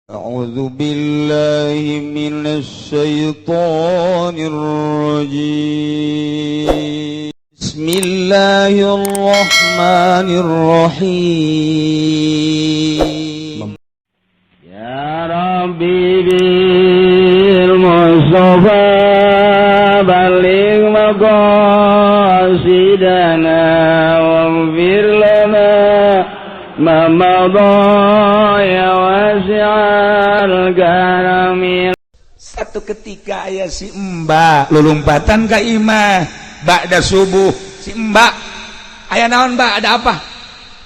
أعوذ بالله من الشيطان الرجيم. بسم الله الرحمن الرحيم. يا ربي بالمصطفى بلغ مقاصدنا واغفر لنا ما مضى يا واسع الكرم. Satu ketika aya si Mbak lulumpatan ka imah ba'da subuh. Si Mbak, "Aya naon, Mbak? Ada apa?"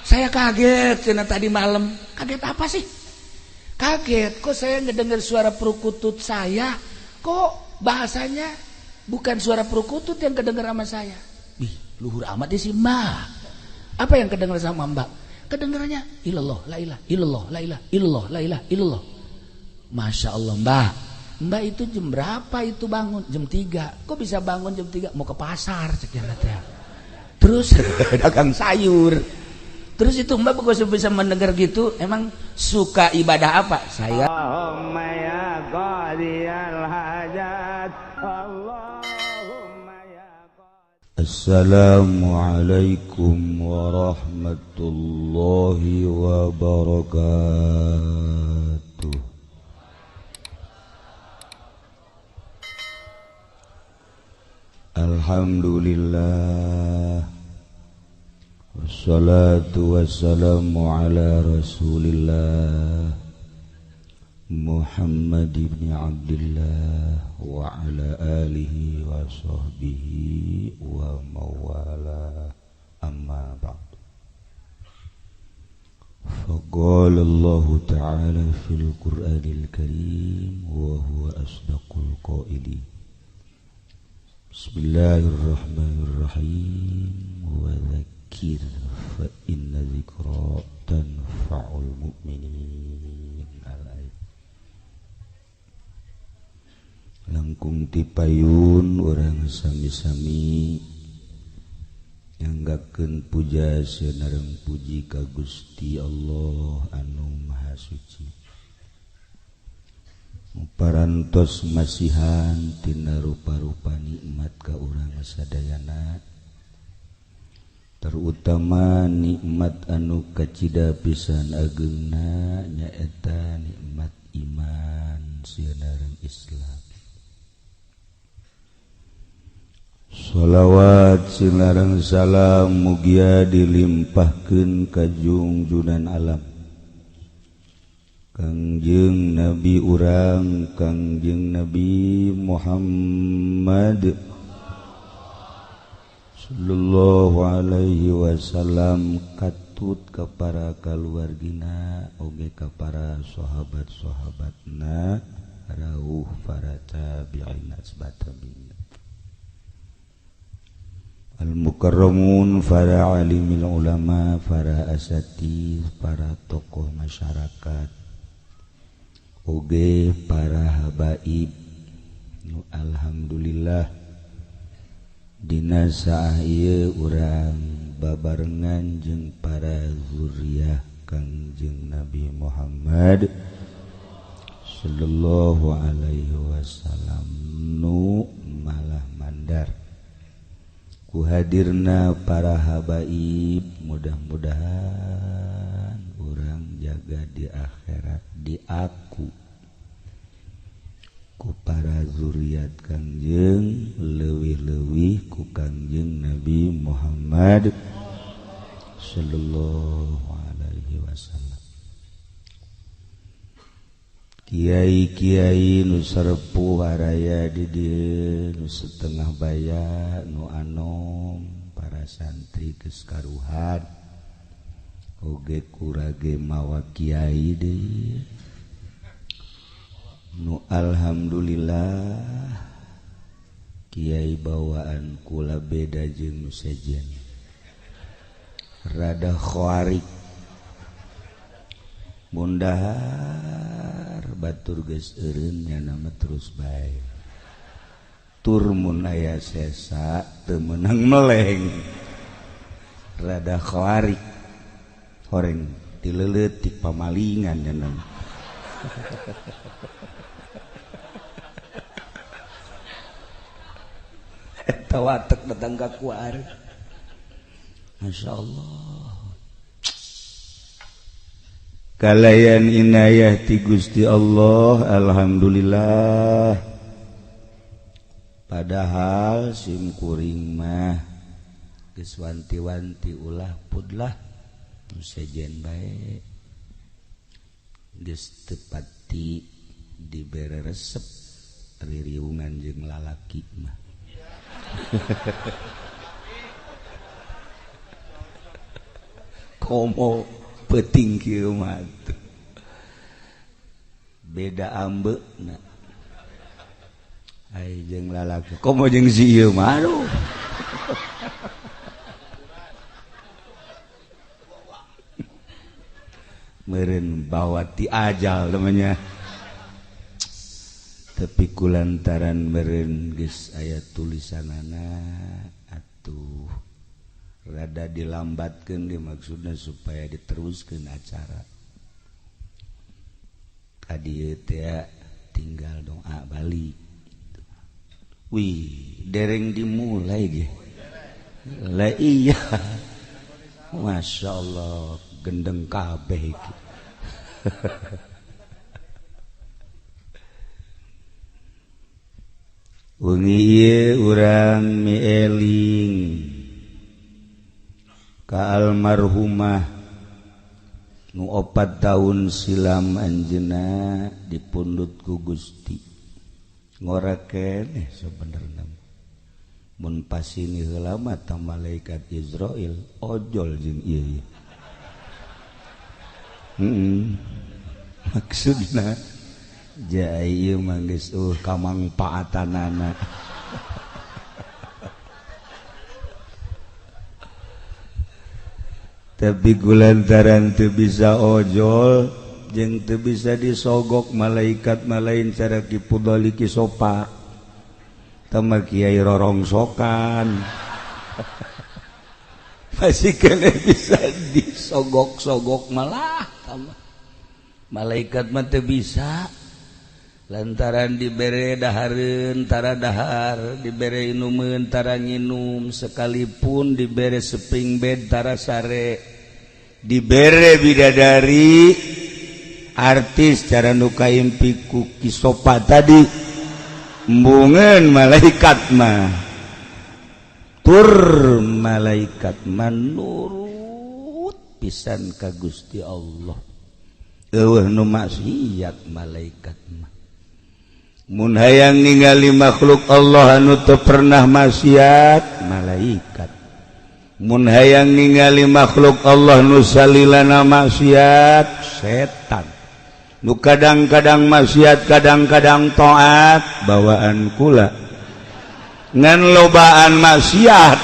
"Saya kaget," cenah, "tadi malam." "Kaget apa sih?" "Kaget kok saya ngedengar suara perkutut saya, kok bahasanya bukan suara perkutut yang kedengar sama saya." Wih, luhur amat ya si Mbak. "Apa yang kedengar sama Mbak?" "Kedengarannya ilallah, la ilah illallah, la ilah illallah, la ilah illallah." "Masya Allah, Mbak. Mbak itu jam berapa itu bangun?" "Jam 3." "Kok bisa bangun jam 3?" "Mau ke pasar," cek ya. "Terus dagang sayur. Terus itu Mbak kok bisa mendengar gitu? Emang suka ibadah apa?" "Saya اللهم يا قاضي الحاجات، اللهم يا Assalamualaikum warahmatullahi wabarakatuh. Alhamdulillah. Wassalatu wassalamu ala Rasulillah Muhammad ibn Abdullah wa ala alihi wa sahbihi wa mawala, amma ba'd. فقال الله تعالى في القرآن الكريم وهو أصدق القائلين: بسم الله الرحمن الرحيم، وذكر فإن ذكرى تنفع المؤمنين. الآية. Langkung tipayun urang sami-sami nyanggakeun puja sareng puji ka Gusti Allah anu Maha Suci. Parantos masihan tina rupa-rupa nikmat ka urang sadayana, terutama nikmat anu kacida pisan ageungna, nyaeta nikmat iman sareng Islam. Sholawat sinareng salam mugia dilimpahkeun ka jungjunan alam Kangjeng Nabi urang, Kangjeng Nabi Muhammad sallallahu alaihi wasallam, katut ka para kaluargina oge ka para sahabat-sahabatna, rauh para tabi'in asbatabi'in, al-mukarramun, para alimil ulama, para asatidz, para tokoh masyarakat, oge para habaib. Nu alhamdulillah dina saah ieu urang babarengan jeung para zuriyah Kangjeng Nabi Muhammad sallallahu alaihi wasallam, nu malah mandar ku hadirna para habaib. Mudah-mudahan urang jaga di akhirat diaku ku para zuriat Kangjeng, leuwih-leuwih ku Kangjeng Nabi Muhammad sallallahu alaihi wasallam. Kiai-kiai nu sarepuh araya di dieu, nu setengah baya, nu anom, para santri geus karuhan oge kurage mawa kiai deui, nu alhamdulillah kiai bawaan kula beda jeung nu sejen, rada khawarik. Mundahar batur geus eureun nya nama terus bae, tur mun aya sesa teu meunang meleng, rada khawarik, horeng tileuleut ti pamalingan nya nama. Eta watek datang ka kuari. Masya Allah. Kalayan inayah ti Gusti Allah, alhamdulillah. Padahal sim kuring mah geus wanti-wanti ulah pudlah nu sejen bae. Geus teu pati dibere resep ririungan jeung lalaki mah. Komo peuting kieu mah beda ambeuna ai jeung lalaki komo jeung si ieu mah aduh. Meureun bawa ti ajal namanya tapi kulantaran meureun geus aya tulisanana atuh rada dilambatkeun dimaksudna supaya diteruskeun acara. Tadi teh tinggal doa balik. Wih, dereng dimulai ge. Lah iya. Masya Allah, gendeng kabeh iki. Wengi ieu urang mieling ka almarhumah nu 4 tahun silam anjeunna dipundhut ku Gusti. Ngora keneh sabenerna. Mun pasini heula mah ta malaikat Israil ojol jeung ieu. Maksudna ja ieu mah geus kamangpaatanana. Tapi kulantaran teu bisa ojol jeung teu bisa disogok malaikat malain cara Ki Pudoli Ki Sopa tama kiai rorongsokan masih kena bisa disogok-sogok malah tama malaikat mah teu bisa lantaran dibere dahareun tara dahar, dibere inumeun tara nginum, sekalipun dibere seping bed tara sare, dibere bidadari artis cara nu kaimpi ku Ki Sopa tadi embungeun malaikat mah tur malaikat mah nurut pisan ka Gusti Allah. Eueuh nu maksiat malaikat mah. Mun hayang ningali makhluk Allah anu teu pernah maksiat malaikat. Mun hayang ningali makhluk Allah nu salilana maksiat setan. Nu kadang-kadang maksiat kadang-kadang taat bawaan kula. Ngan lobaan maksiat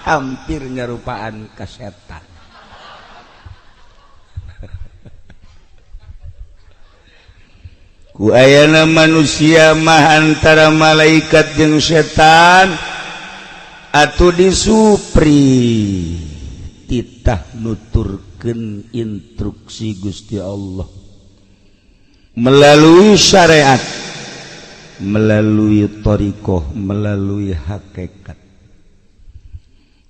hampir nyarupaan ka setan. Ku ayana manusia mah antara malaikat jeung setan atuh disupri titah nuturkeun instruksi Gusti Allah melalui syariat, melalui thariqah, melalui hakikat.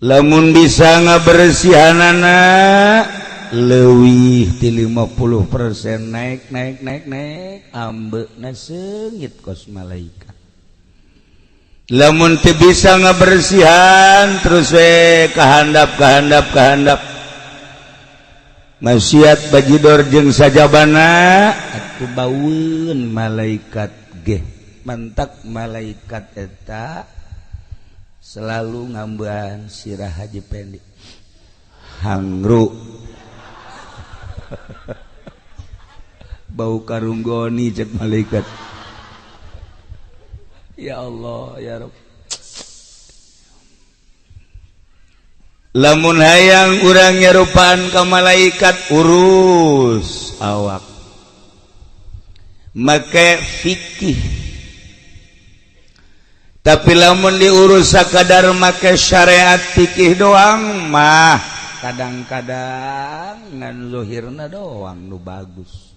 Lamun bisa ngabersihanana leuwih ti 50% naik naik naik naik ambeuna seungit kos malaikat. Lamun teu bisa ngabersihan terus we kahandap kahandap kahandap maksiat bajidor jeung sajabana atuh baueun malaikat ge. Mantak malaikat eta selalu ngambean sirah Haji Pendi hangru bau karunggoni cek malaikat. Ya Allah ya Rabb. Lamun hayang urang nyarupaan ka malaikat urus awak make fikih. Tapi lamun diurus sakadar make syariat fikih doang mah kadang-kadang ngan zuhirna doang nu bagus.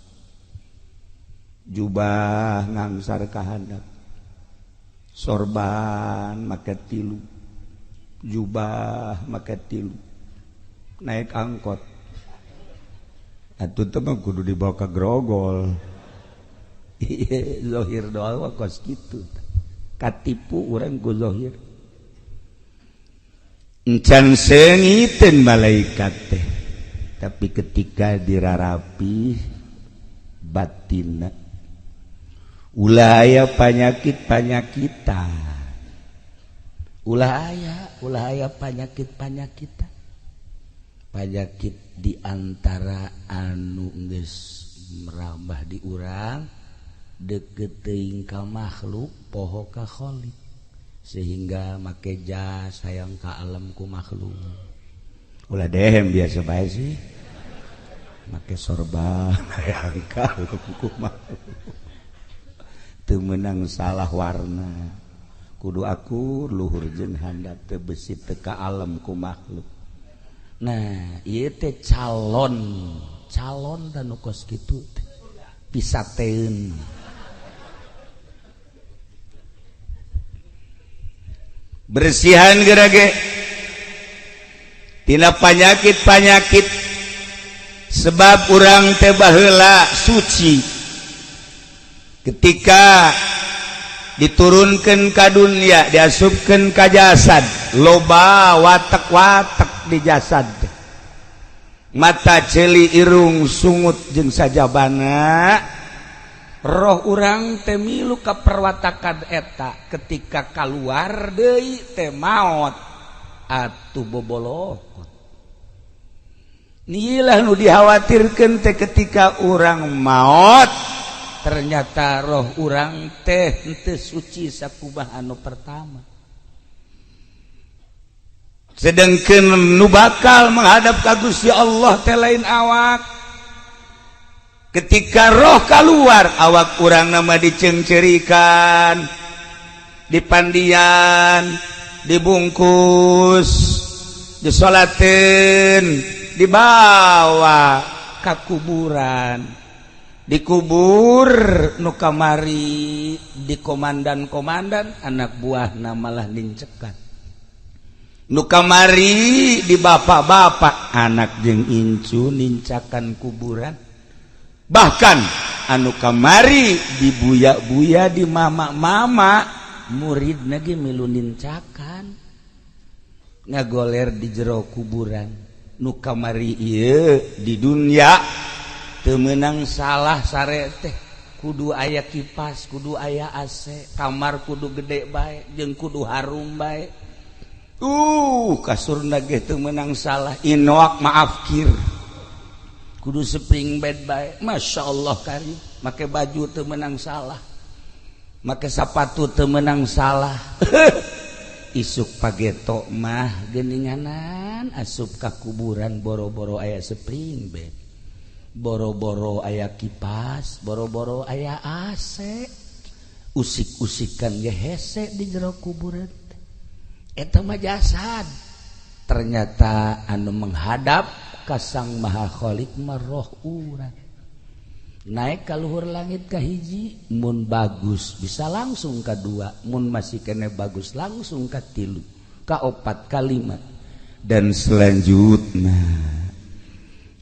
Jubah ngangsar ka handap, sorban make tilu, jubah make tilu, naik angkot atuh teh mah kudu dibawa ka grogol. Zohir doa kos kitu, katipu urang ku zohir. Encan seungiteun malaikat teh, tapi ketika dirarapi batinna ulah aya panyakit-panyakitan, ulah aya panyakit-panyakitan, panyakit di antara anu geus merambah di urang deket teuing ka makhluk poho ka khalik, sehingga make jas hayang ka alam ku makhluk. Ulah dehem biasa bae sih, make sorban hayang ka alam ku makhluk. Teu meunang salah warna, kudu akur luhur jeung handap teu besi teu ka alam ku makhluk. Nah, ieu teh calon dan nu kos kitu teh pisateun. Bersihan gerage tina panyakit-panyakit, sebab urang teh baheula suci ketika diturunkan ka dunia, diasupkeun ka jasad, loba watek-watek di jasad, mata ceuli irung sungut jeung sajabana. Roh urang teh milu ka perwatakan eta, ketika kaluar deui teh maot atuh bobolokot. Nilah nu dikhawatirkeun teh ketika urang maot ternyata roh urang teh henteu suci sakumaha anu pertama. Sedangkan nu bakal menghadap ka Gusti Allah teh lain awak. Ketika roh keluar awak urang nama diceungceurikan, dipandian, dibungkus, disolateun, dibawa ka kuburan, dikubur nu kamari di komandan-komandan anak buahna malah nincekan, nu kamari di bapak-bapak anak jeung incu nincakan kuburan, bahkan anu kamari di buya-buya di mama-mama murid ge milu nincakan ngagoler di jero kuburan. Nu kamari ieu di dunia teu meunang salah sare teh, kudu aya kipas, kudu aya AC, kamar kudu gede bae jeung kudu harum bae. Kasurna ge teu meunang salah, inoak maaf kir, kudu spring bed bae. Masya Allah kari, make baju teu meunang salah, make sapatu teu meunang salah. Isuk pageto mah geuninganan asup ka kuburan boro-boro aya spring bed, boro-boro aya kipas, boro-boro aya AC, usik-usikan ge hese di jero kuburan. Eta mah jasad. Ternyata anu menghadap ka Sang Maha Khalik mah roh urang. Naik ka luhur langit ka hiji, mun bagus bisa langsung ka dua, mun masih kene bagus langsung ka tilu, ka opat, ka lima, dan selanjutnya.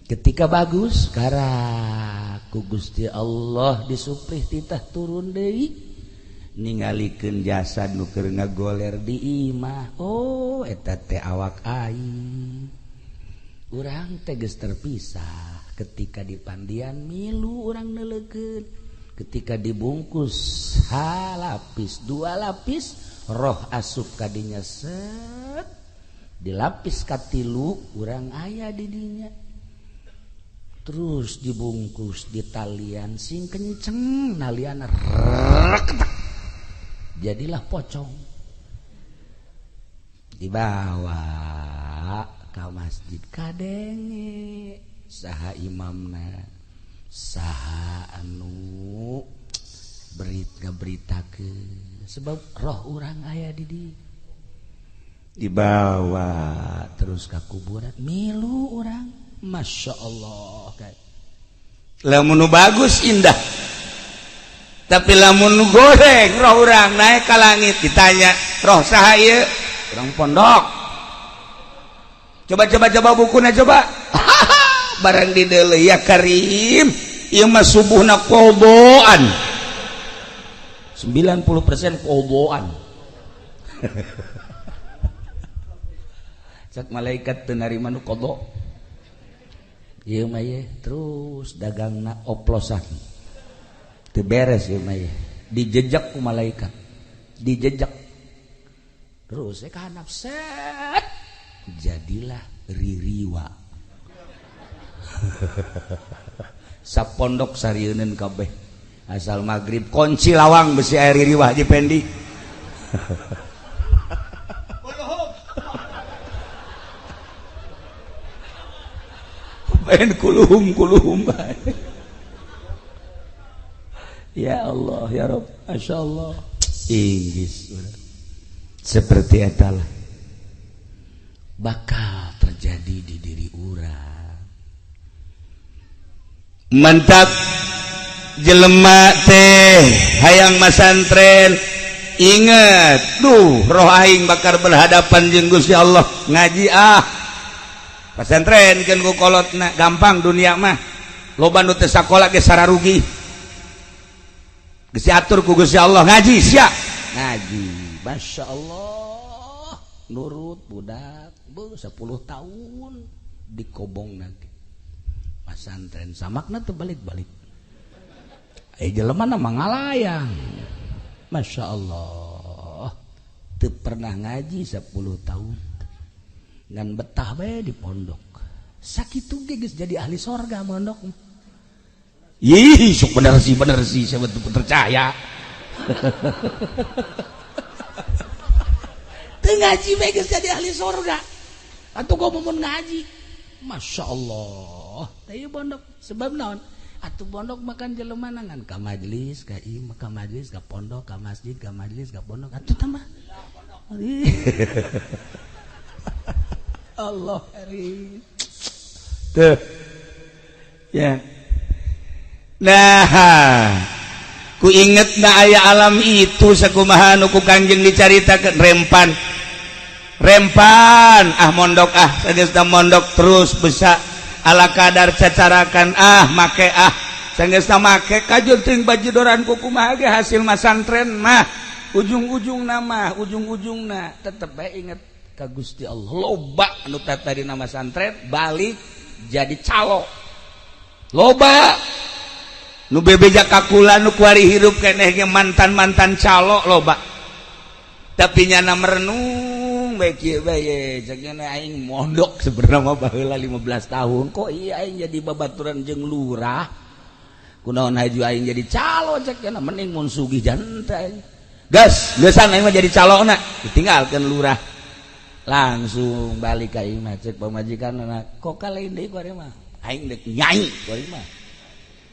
Ketika bagus karak ku Gusti Allah disuprih titah turun deui ningalikeun jasad nu keur ngagoler di imah. Oh, eta teh awak aing. Urang teh geus terpisah. Ketika dipandian milu urang neuleukeun, ketika dibungkus halapis dua lapis roh asup kadinya set, dilapis katilu urang aya di dinya, terus dibungkus di talian sing kenceng, nalian reketek, jadilah pocong, dibawa ke masjid kadenge saha imamna, saha anu ngaberitakeun, sebab roh urang aya di dibawa terus ka kuburan milu urang. Masya Allah, lamun bagus indah, Tapi lamun goreng roh urang naik ka langit ditanya roh saha ieu? Urang pondok. Coba coba coba bukuna coba. Barang di deuleu ya Karim, ieu mah subuhna qodaan. 90% qodaan. Cak malaikat teu narima nu qada. Ieu mah ye terus dagangna oplosan. Teu beres ieu mah ye. Dijejak ku malaikat. Dijejak. Terus ka handap set. Jadilah ririwa. Sapondok sarieuneun kabeh. Asal magrib kunci lawang besi air ririwa Haji Pendi. Pengen kuluhum kuluhum bae. Ya Allah ya Rabb, Masya Allah. Inggris seperti etalah bakal terjadi di diri urang. Mantap jelema teh hayang masantren, inget duh roh aing bakal berhadapan jeung Gusti Allah. Ngaji ah pasantren keun ku kolotna gampang dunia mah. Loba nu teu sakola ge sararugi. Geus diatur ku Gusti Allah ngaji sia. Ngaji Masya Allah nurut budak bu 10 tahun dikobong nanti pasantren samakna teu balik-balik. Jelema na mangalayang. Masya Allah teu pernah ngaji 10 tahun ngan betah bae di pondok. Sakitu ge geus jadi ahli sorga mondok. Ih, sok bener sih saya betul percaya. Teu ngaji bae geus jadi ahli sorga. Atuh gua mun ngaji. Masya Allah. Teh ieu pondok sebab naon? Atuh pondok makan jelema ngan ka majelis, ka imah, ka majelis, ka pondok, ka masjid, ka majelis, ka pondok. Atuh tambah. Allah karim. Tuh. Ya. Nah, ku inget na aya alam itu sakumaha nu ku Kangjeng dicaritakeun rempan. Rempan ah mondok ah sageusna mondok terus bisa ala kadar cacarakan ah make ah sageusna make kajur teuing bajidoran ku kumaha ge hasil masantren mah ujung-ujungna mah ujung-ujungna tetep bae inget ka Gusti Allah. Loba anu tadi nama santren balik jadi calo. Loba nu bebeja kakula nu kuari hirup keneh ge mantan-mantan calo loba. Tapi nyana merenung bae kieu bae cek nyana aing mondok sebenarnya mah baheula 15 tahun kok iya aing jadi babaturan jeung lurah. Kunaon haju aing jadi calo cek nyana mending mun sugih janta aing. Gas, geusan aing mah jadi calona ditinggalkeun lurah. Langsung balik ka imah cek pamajikan kok kalain deui ku ari mah aing deuk nyai ku ari mah.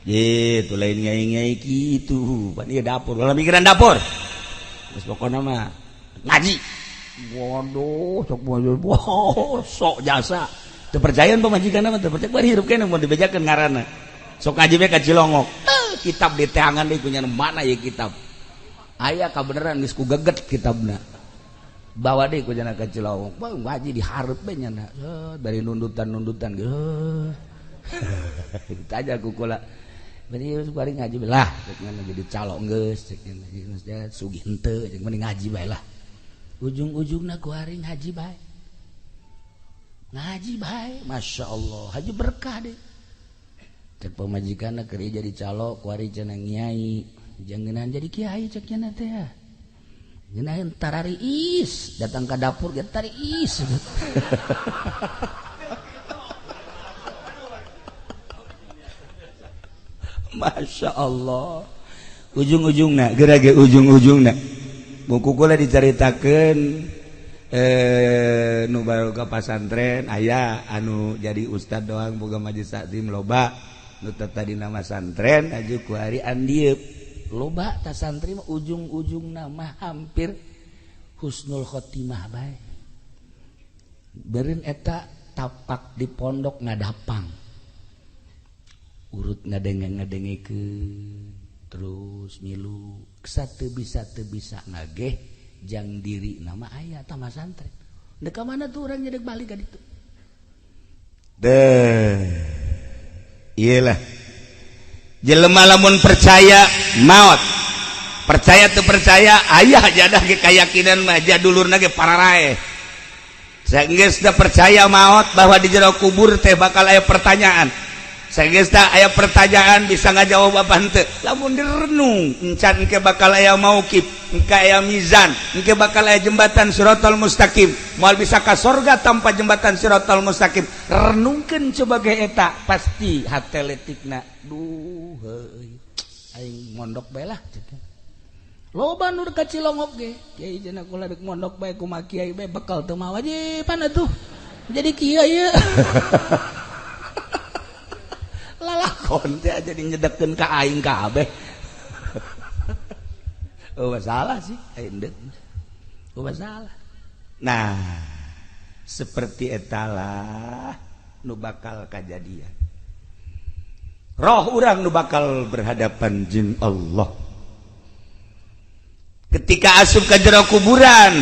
Gitu lain nyai-nyai kitu pan ieu dapur ulah mikiran dapur. Geus pokona mah ngaji. Waduh sok wow, sok jasa. Teu percayaan pamajikan mah teu percaya bari hirup keneh mun dibejakeun ngaranna. Sok ngaji we ka Cilongok. Kitab diteangan deui ku nya mana ieu kitab. Aya kabeneran geus ku geget kitabna. Bawa deh ku jana ka Cilongok. Wah ngaji dihareup we nya dari nundutan-nundutan geus. Kita aja ku kula. Bari bari ngaji lah cek nya jadi calo geus cek nya sugih henteu cek mending ngaji bae lah. Ujung-ujungna ku hari ngaji bae. Ngaji bae, Masya Allah, haji berkah deh. Cek pamajikanna keur jadi calo ku hari cenah nyai, jangenan jadi kiai cek nya teh. Ngenahin tarariis, datang ke dapur ge tariis. Masya Allah. Ujung-ujungna, geura ge ujung-ujungna. Buku kula dicaritakeun nu baru ka pasantren aya anu jadi ustad doang boga majelis taklim loba nu tadi nama santren aju ku hari andieub. Loba ta santri mah ujung-ujungna mah hampir husnul khotimah bae. Beureun eta tapak di pondok ngadapang. Urut ngadenge-ngadengekeun terus Terus milu teu bisa ngageh jang diri nama aya tah masantren. Dek ka mana tuh urang nyedek balik ka ditu. Deh. Iyalah. Jelema lamun percaya maot. Percaya teu percaya aya jadah ge kayakinan mah jadulurna ge pararaeh. Saenggeus da percaya maot bahwa di jero kubur teh bakal aya pertanyaan. Saenggeus da aya pertanyaan bisa ngajawab apa henteu. Lamun direnung encan engke bakal aya mauqif, engke aya mizan, engke bakal aya jembatan siratal mustaqim. Moal bisa ka sorga tanpa jembatan siratal mustaqim. Renungkeun coba ge eta pasti hate letikna. Duh heuy. Aing mondok bae lah. Loba nu ka Cilongok ge. Kiai cenah kula deuk mondok bae kumaha kiai bae bekal teu mawa wajiban atuh. Jadi kieu ieu. Lalakon teh jadi nyedekeun ka aing kabeh. Oh masalah sih, aing deuk. Oh masalah. Nah, seperti etalah nu bakal kajadian. Roh urang nu bakal berhadapan jeung Allah. Ketika asup ka jero kuburan,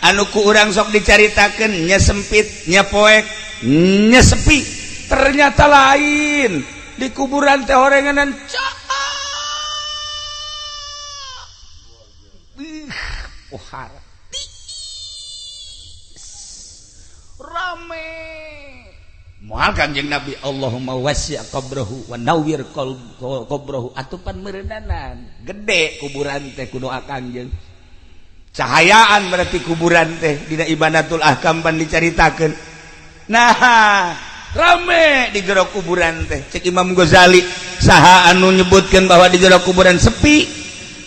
anu ku urang sok dicaritakeun nya sempit, nya poek, nya sepi, ternyata lain. Di kuburan teh horenganan cak. Pohara. Rame. Moal Kanjeng Nabi Allahumma wasi' qabrahu wa nawwir qabrahu atupan meureundanan. Gede kuburan teh ku doa Kanjeng. Cahayaan berarti kuburan teh dina Ibanatul Ahkam pan dicaritakeun. Nah, rame di jero kuburan teh. Cek Imam Ghazali saha anu nyebutkeun bahwa di jero kuburan sepi,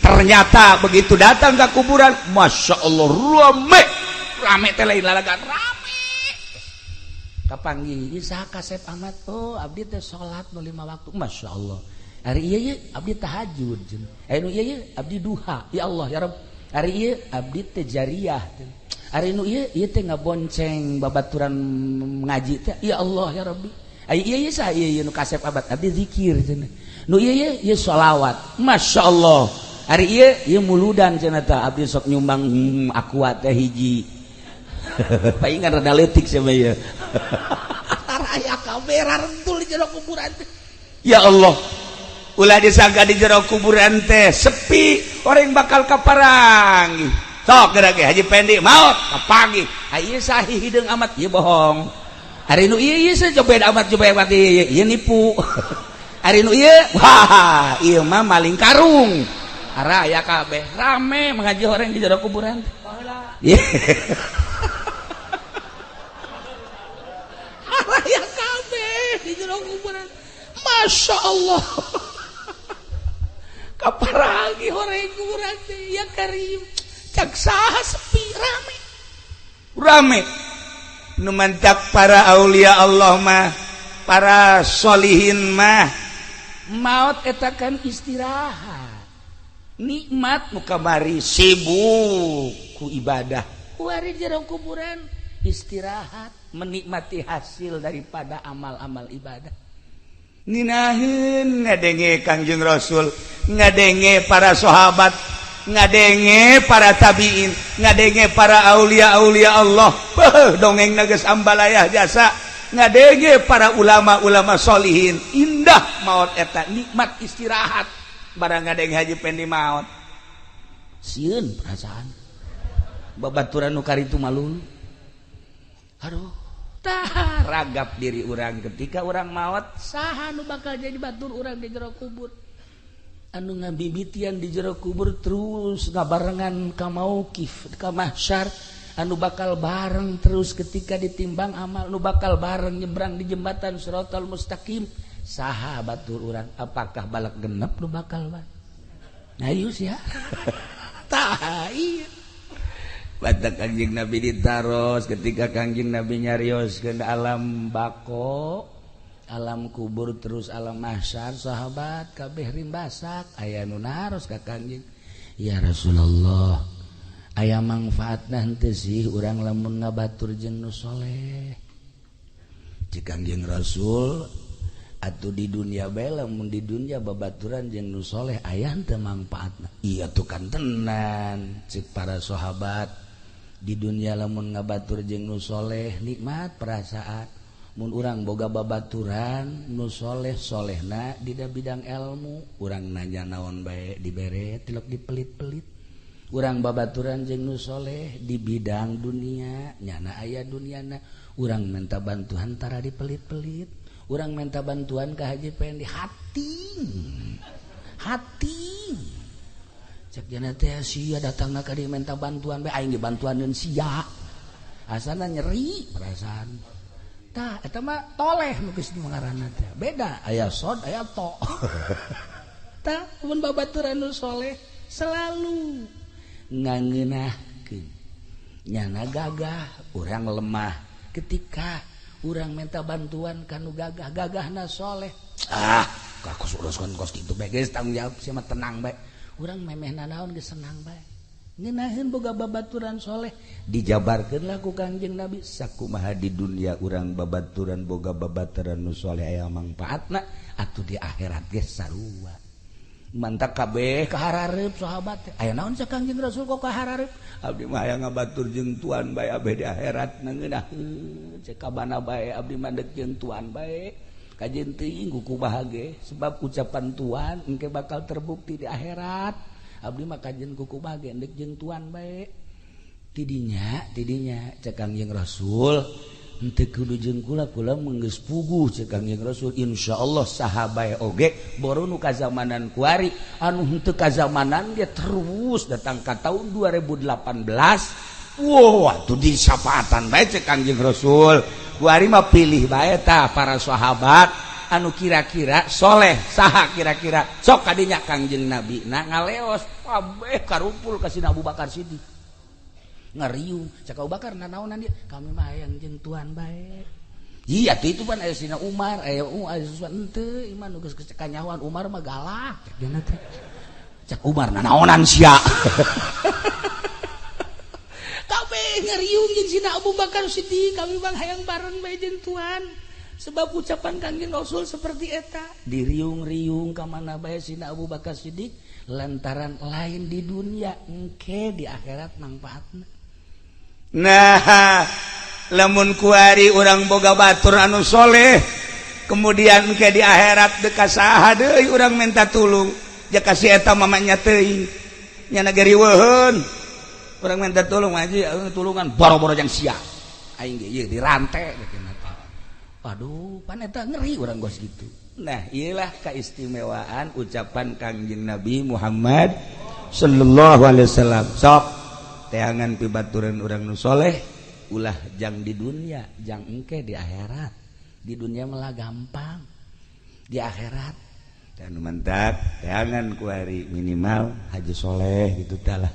ternyata begitu datang ke kuburan, Masya Allah rame. Rame teh lain lalagan rame. Kapanggih ieu saha kasep amat, oh abdi teh salat nu 5 waktu, Masya Allah. Ari ieu ye abdi tahajud cenah. Anu ieu ye abdi duha, ya Allah ya Rabb. Ari ieu abdi teh jariyah cenah. Ari nu ieu ieu teh ngabonceng babaturan ngaji teh, ya Allah ya Rabbi. Ari ieu ye saha ieu ye nu kasep amat, abdi zikir cenah. Nu ieu ye ieu sholawat, Masya Allah. Ari ieu ieu muludan cenah tah abdi sok nyumbang aqua teh hiji. Paingan rada leutik sama ieu. Aya kamera rentul di jero kuburan teh. Ya Allah, ulah disangka di jero kuburan teh sepi, orang bakal kaparangi. Sok geura ge Haji Pendi maot kapanggih. Ieu sahi hideung amat, ieu bohong. Ari nu ieu ieu cobed amat cobed amat ieu ieu nipu. Ari nu ieu wah ieu mah maling karung. Ara aya kabeh rame mengaji orang di jero kuburan teh. Aya kabeh di jero kuburan. Masya Allah. Kaparagi horeng kuburan teh ya Karim. Cak saha sepi rame. Rame. Nu mantak para aulia Allah mah, para solihin mah maot eta kan istirahat. Nikmat nu kamari sibuk ku ibadah. Kuari jero kuburan istirahat, menikmati hasil daripada amal-amal ibadah. Ninaheun ngadenge Kangjeng Rasul, ngadenge para sahabat, ngadenge para tabiin, ngadenge para aulia-aulia Allah. Beuh, dongeng geus ambalayah jasa. Ngadenge para ulama-ulama solihin. Indah maot eta, nikmat istirahat. Barang ngadenge Haji Pendi maot. Sieun perasaan. Babaturan nu karitu malulu. Aduh, tah ragap diri urang ketika urang maot, saha nu bakal jadi batur urang di jero kubur. Anu ngabibitian di jero kubur terus ngabarengan ka mauqif, ka mahsyar, anu bakal bareng terus ketika ditimbang amal, nu bakal bareng nyebrang di jembatan Siratal Mustaqim. Saha batur urang, apakah balak genep nu bakal bareng? Ayo sia. Tah ieu. Batak Kangjeng Nabi ditaros ketika Kangjeng Nabi nyarios ke alam bako, alam kubur terus alam mahsyar, sahabat kabeh rimbasak aya nu naros ka Kangjeng, ya Rasulullah, aya mangfaatna henteu sih urang lamun ngabatur jeung nu soleh. Cik Kangjeng Rasul Atuh di dunia bae lamun di dunia babaturan jeung nu soleh aya teu mangpaatna. Iya tuh kan tenan cek para sahabat di dunia lamun ngabatur jeung nu soleh nikmat perasaan. Mun urang boga babaturan nu soleh solehna dina bidang ilmu, urang nanya naon bae dibere tilok dipelit-pelit. Urang babaturan jeung nu soleh di bidang dunia nyana aya duniana, urang minta bantuan tara dipelit-pelit. Urang minta bantuan ke Haji Pendi hati hati cek jana teh sia datangna ka dieu minta bantuan bae aing dibantuaneun sia asana nyeri perasaan tah eta mah toleh nu geus ngaranna teh beda aya sod aya to tah mun babaturan nu soleh selalu ngangeunahkeun nyana gagah urang lemah ketika urang minta bantuan kanu gagah gagahna soleh ah kos uruskeun kos kitu bae geus tanggung jawab sia mah tenang bae urang memeh nanaon geus senang bae ngeunaheun boga babaturan soleh dijabarkeun lah ku Kangjeng Nabi sakumaha di dunia urang babaturan boga babaturan nu soleh aya mangpaatna atuh di akhirat geus sarua mantak kabeh kaharareup sahabat aya naon sa Kangjeng Rasul kok kaharareup abdi mah hayang ngabatur jeung tuan bae abeh di akhirat ngeunahkeun cek kabana bae abdi mah deuk jeung tuan bae kajeun teuing ku bahagia sebab ucapan tuan engke bakal terbukti di akhirat abdi mah kajeun ku bahagia deuk jeung tuan bae tidinya tidinya cek Kangjeng Rasul henteu kudu jeung kula kula geus puguh cek Kangjeng Rasul insyaallah saha bae oge boru nu kazamanan kuari anu henteu kazamanan ge terus datang ka tahun 2018 wow atuh disapaatan bae cek Kangjeng Rasul kuari mah pilih bae tah para sahabat anu kira-kira soleh saha kira-kira sok kadinya Kangjeng Nabi na ngaleos kabeh karumpul ka Sina Abu Bakar Siddiq ngeriung cek Abu Bakar nanaonan dia kami mah hayang jeung tuan bae iya tuh itu pan aya Sina Umar aya Usman henteu iman nu geus kanyahoan Umar mah galak cek dina teh cek Umar nanaonan sia kabeh ngeriung jeung Sina Abu Bakar Siddiq kami mah hayang bareng bae jeung tuan sebab ucapan Kangjeng Rasul seperti eta diriung-riung ka mana bae Sina Abu Bakar Siddiq lantaran lain di dunia engke di akhirat mangpaatna. Nah lamun kuari urang boga batur anu soleh kemudian ke di akhirat deka saha deui urang minta tulung ja kasih eta mamanya teuing nya geriweuheun urang minta tulung haji tulungan boro-boro jang sia aing ge ieu dirante waduh pan eta ngeri urang gos gitu. Nah ieulah keistimewaan ucapan Kangjeng Nabi Muhammad sallallahu alaihi wasallam sok teangan pibaturan urang nu soleh ulah jang di dunia jang engke di akhirat di dunia malah gampang di akhirat dan mantap teangan kuari minimal haji soleh gitu talah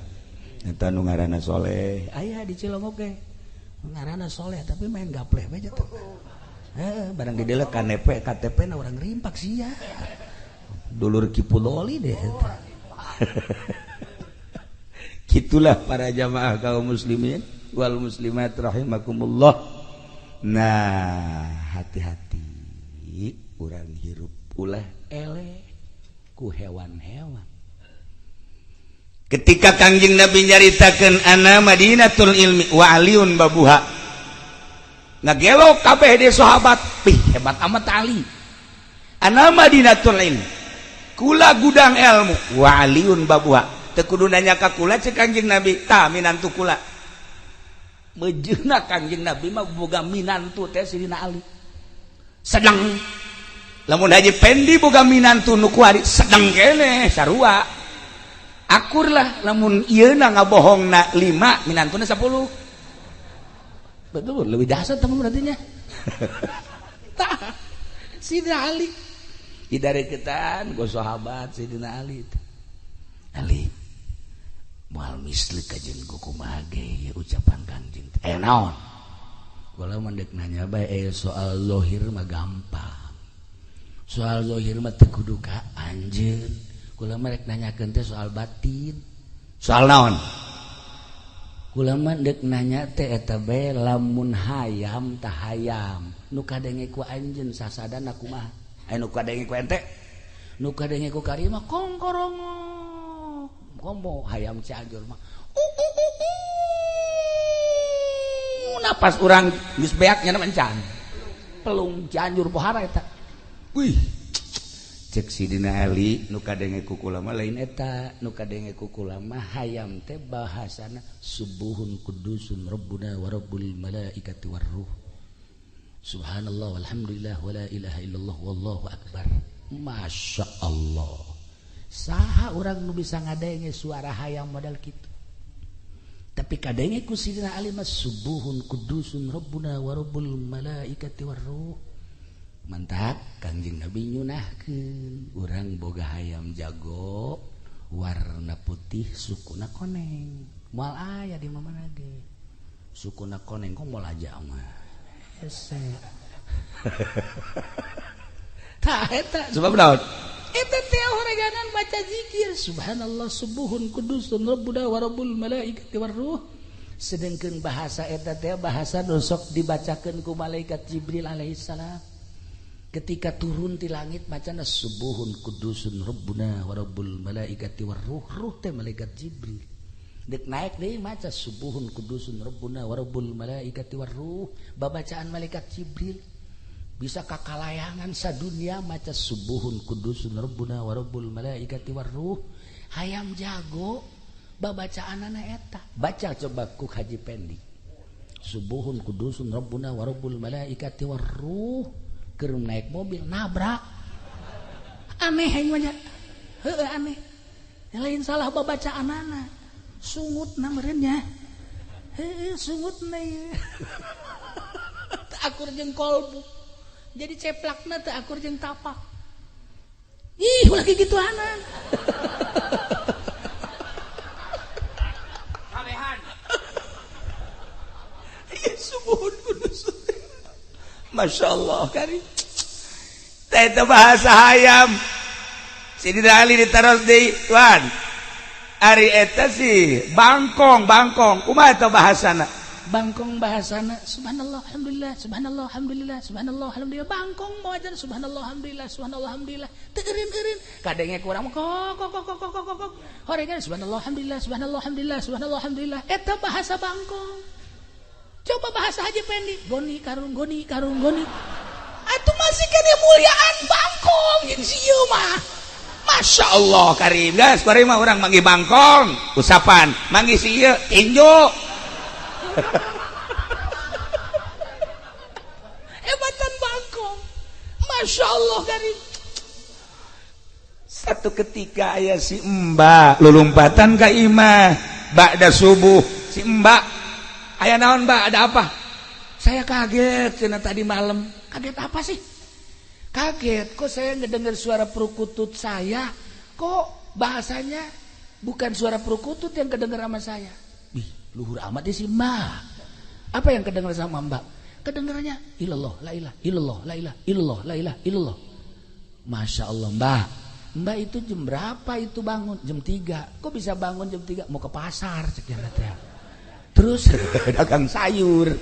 eta nu ngaranna soleh aya di Cilongok ge ngaranna soleh tapi main gapleh bae teh barang didelek KTP KTP na urang rimpak sia dulur Kipudoli deh eta. Gitulah para jamaah kaum muslimin wal muslimat rahimakumullah. Nah, hati-hati urang hirup ulah eleh ku hewan-hewan. Ketika Kangjeng Nabi nyaritakeun ana Madinatul ilmi wa aliun babuha. Ngagelo kabeh di sahabat, pih hebat amat Ali. Ana Madinatul ilmi. Kula gudang ilmu wa aliun babuha. Teu kudu nanya ka kula cek Kangjeng Nabi tah minantu kula mejeuna Kangjeng Nabi mah boga minantu teh Sidina Ali sedang lamun Haji Pendi boga minantu nu kuari sedang keneh sarua akur lah lamun ieuna ngabohongna 5 minantuna 10 betul lebih dahsyat teman berarti nya tah Sidina Ali didareketan go sahabat Sidina Ali Ali moal misli kajeun kumaha ge ieu ucapan Kangjeng teh naon kula mah deuk nanya bae soal zahir mah gampang soal zahir mah teu kudu ka anjeun kula mah rek nanyakeun teh soal batin soal naon kula mah deuk nanya teh eta bae lamun hayam tah hayam nu kadenge ku anjeun sasadana kumaha. Aya nu kadenge ku ente, nu kadenge ku karima kongkorongok. Komo hayam Cianjur mah. Napas urang geus beak nya encan. Pelung Cianjur pohara eta. Wih. Cek Sidina Ali nu kadenge ku kula mah lain eta, nu kadenge ku kula mah hayam teh bahasana subuhun kudusun rabbuna wa rabbul malaikati warruh. Subhanallah walhamdulillah wala ilaha illallah wallahu akbar. Masya Allah. Saha urang nu bisa ngadenge suara hayam modal kitu. Tapi kadenge ku Sidina Ali mah subuhun kudusun rabbuna wa rabbul malaikati warruh. Mantap Kangjeng Nabi nyunahkeun urang boga hayam jago warna putih sukuna koneng. Moal aya di mana ge. Sukuna koneng kok moal aja mah. Hese. Tah eta sebab naon? Eta teh horeganan maca zikir subhanallah subuhun kudusun rabbuna wa rabbul malaikati warruh. Sedengkeun bahasa eta teh bahasa nu sok dibacakeun ku malaikat Jibril alaihissalam. Ketika turun di langit macana subuhun kudusun rabbuna wa rabbul malaikati warruh, ruh teh malaikat Jibril. Dek naik deui maca subuhun kudusun rabbuna wa rabbul malaikati warruh, babacaan malaikat Jibril. Bisa kakalayangan sadunia maca subuhun kudusun rabbuna wa rabbul malaikati warruh. Hayam jago babacaanana eta. Baca coba ku Haji Pendi. Subuhun kudusun rabbuna wa rabbul malaikati warruh. Keur naik mobil nabrak. Aneh aing mah. Heueuh aneh. Lain salah babacaanana. Sungutna meureun nya. Heueuh sungutna ieu. Teu akur jeung kolbu. Jadi ceplakna teu akur jeung tapak. Ih, ulah kikituanan. Kabehan. Ieu subuhun kudus. Masya Allah kari. Teh bahasa hayam. Sidina Ali ditaros deui, tuan. Ari eta sih bangkong, bangkong. Kumaha eta bahasana? Bangkong bahasana subhanallah alhamdulillah subhanallah alhamdulillah subhanallah alhamdulillah. Bangkong mawajan subhanallah alhamdulillah subhanallah alhamdulillah. Teu eureun-eureun. Kadenge kurang kok kok kok kok kok kok. Horegan subhanallah alhamdulillah subhanallah alhamdulillah subhanallah alhamdulillah. Eta bahasa bangkong. Coba bahasa Haji Pendi, goni karung goni karung goni. Atuh masih kene muliaan bangkong jeung si ieu mah. Masya Allah karim guys, karim mah urang manggih bangkong, usapan, manggih si ieu tinju. Hebatan bangkong. Masya Allah karim. Satu ketika aya si Mbak lulumpatan ka imah ba'da subuh, si Mbak aya naon Mbak, ada apa? Saya kaget cenah tadi malam. Kaget apa sih? Kaget kok saya ngedengar suara perkutut saya, kok bahasanya bukan suara perkutut yang kedengar sama saya. Ih, luhur amat sih Mbak. Apa yang kedengar sama Mbak? Kedengarannya ilallah la ilah illallah la ilah illallah la ilah illallah. Masya Allah Mbak. Mbak itu jam berapa itu bangun? Jam 3. Kok bisa bangun jam 3? Mau ke pasar sekian teh. Terus dagang sayur.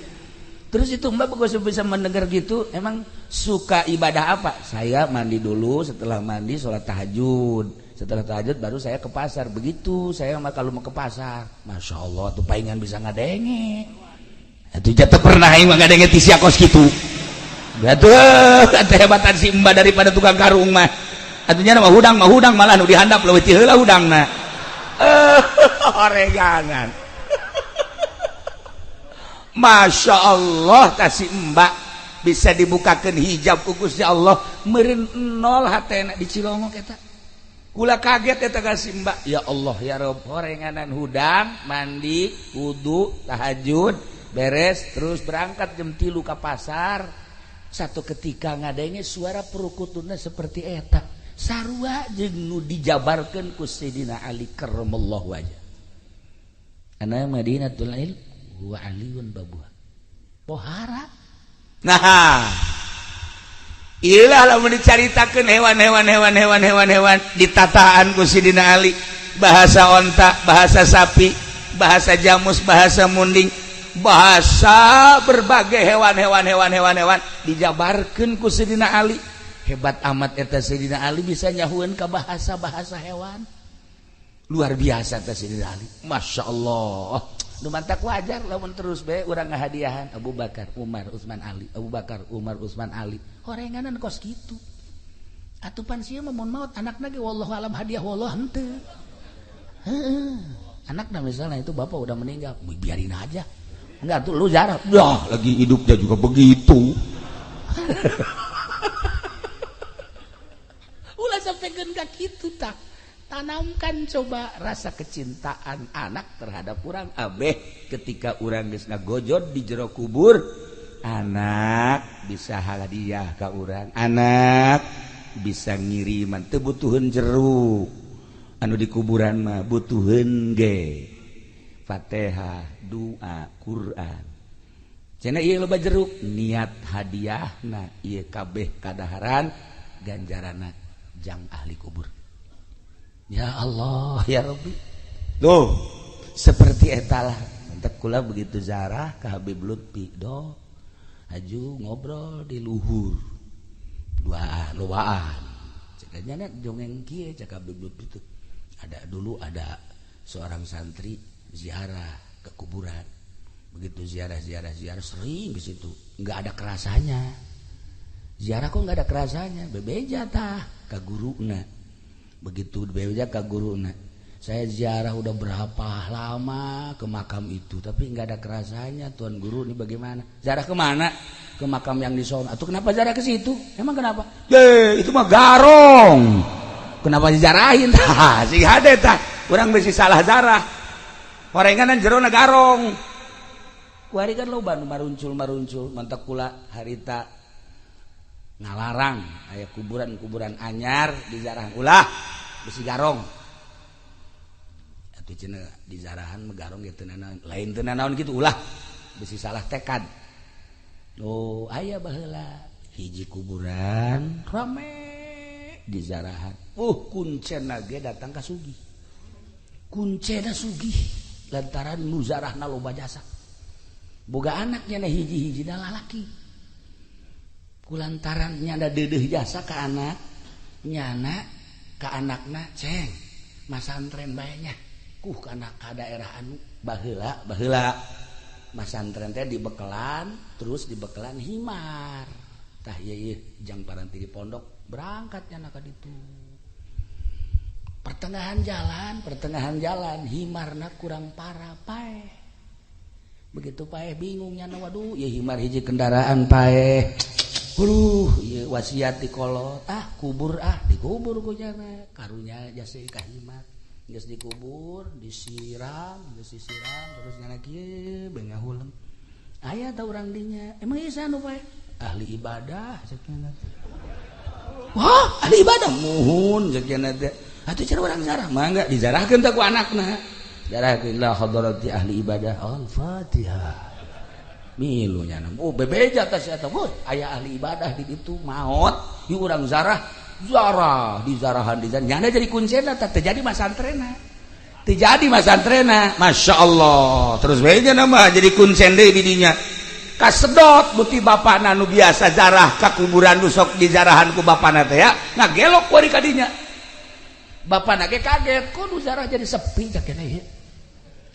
Terus itu Mbak kok bisa mendengar gitu? Emang suka ibadah apa? Saya mandi dulu, setelah mandi sholat tahajud. Setelah tahajud baru saya ke pasar. Begitu saya kalau mau ke pasar. Masya Allah tuh palingan bisa ngadenge. Itu jatuh pernah aing mah ngadenge ti sia kos kitu. Atuh kehebatan si Mbak daripada tukang karung mah. Atunya mah hudang malah nu dihandap leuwih ti heula hudangna. Oreganan. Masya Allah kasih Mbak bisa dibukakan hijab ku Gusti Allah meureun nol hatena di Cilongok eta. Kula kaget eta kasih Mbak. Ya Allah ya Rob, horenganan hudang, mandi, wudu, tahajud, beres terus berangkat jam 3 ka pasar. Satu ketika ngadenge suara perukutuna seperti eta. Sarua jeung nu dijabarkeun ku Sayyidina Ali karramallahu wajah. Ana Madinatul Ilm wa aliyun babuha. Pohara. Nah, ilah lamun dicaritakeun hewan-hewan hewan-hewan hewan-hewan ditataan ku Sidina Ali, bahasa onta, bahasa sapi, bahasa jamus, bahasa munding, bahasa berbagai hewan-hewan hewan-hewan hewan dijabarkeun ku Sidina Ali. Hebat amat eta Sayyidina Ali bisa nyahueun ka bahasa-bahasa hewan. Luar biasa eta Sayyidina Ali. Masya Allah. Nu mantak wajar lamun terus bae urang ngahadiahan Abu Bakar, Umar, Utsman, Ali, Abu Bakar, Umar, Utsman, Ali. Horenganan kos kitu. Atupan sia mah mun maot anakna ge wallahu alam hadiah wallah henteu. Heeh. Anakna misalnya itu bapak udah meninggal, biarin aja. Enggak tuh lu jarah. Yah, lagi hidupnya juga begitu. Ulah sampai ka kitu tah. Tanamkan coba rasa kecintaan anak terhadap urang abeh ketika urang geus ngagojod di jero kubur, anak bisa hadiah ka urang, anak bisa ngiriman teu butuheun jeruk anu di kuburan mah butuheun ge Fatihah, doa, Quran. Cenah ieu loba jeruk niat hadiahna ieu kabeh kadaharan ganjaranna jang ahli kubur. Ya Allah ya Rabbi. Loh, seperti etalah. Mantap kula begitu zarah ke Habib Lutfi do. Haju ngobrol di luhur. Duaan, lowaan. Cekanya nya jongeng kieu cek Habib Lutfi tuh. Ada dulu ada seorang santri ziarah ke kuburan. Begitu ziarah sering di situ, enggak ada kerasanya. Ziarah kok enggak ada kerasanya? Bebeja tah ka guruna. Begitu bebeja ka guruna, saya ziarah udah berapa lama ke makam itu tapi enggak ada kerasanya, tuan guru ini bagaimana? Ziarah kemana? Ke makam yang di sono. Atau kenapa ziarah ke situ? Emang kenapa? Ye, itu mah garong. Kenapa dijarahin? Tah, sing hade tah. Urang bisi salah zarah. Horenganan jerona garong. Kuari kan loba nu maruncul-maruncul, mantak kula harita ngalarang aya kuburan-kuburan anyar dizarah ulah besi garong. Atuh cenah dizarahan mah garong ge teu nanaon, lain teu nanaon kitu ulah besi salah tekad. Oh, aya baheula hiji kuburan rame dizarahan. Kuncena ge datang ka sugih. Kuncena sugih lantaran nu zarahna loba jasa. Boga anaknya na hiji-hiji na lalaki. Kulantaran nyana deudeuh jasa ka anak, nyana ka anakna ceng masantren bae nya. Kuh kana ka daerah anu baheula baheula masantren teh dibekelan terus dibekelan himar. Tah ieu jang paranti di pondok berangkat nyana ka ditu. Pertengahan jalan himarna kurang parah paeh. Begitu paeh bingung nyana waduh ieu himar hiji kendaraan paeh. Huluh, ieu wasiat di kolot, ah kubur ah dikubur ku nyana. Karunya jasa ka himar. Geus dikubur, disiram, geus disiram terus nyana kieu bengahuleng. Aya ta urang dinya? Emang ieu sanu paeh? Ahli ibadah cek nyana. Wah, ahli ibadah muhun cek nyana teh. Atuh cara urang zarah mangga dizarahkeun teh ku anakna. Zarahkeun la hadarati ahli ibadah. Al-Fatihah. Milu nyana. Oh, bebeja teh sia teh. Aya ahli ibadah di ditu maot, ieu urang zarah, zarah dizarahan dizarahan. Nyana jadi kuncena teh teu jadi masantrena. Teu jadi masantrena. Masya Allah. Terus bae nya mah jadi kuncen deui di dinya. Kasedot buti bapana nu biasa zarah ka kuburan nu sok dizarahan ku bapana teh ya, ngagelok ku ari ka dinya. Bapana ge kaget, kok nu zarah jadi sepi cak kene ieu.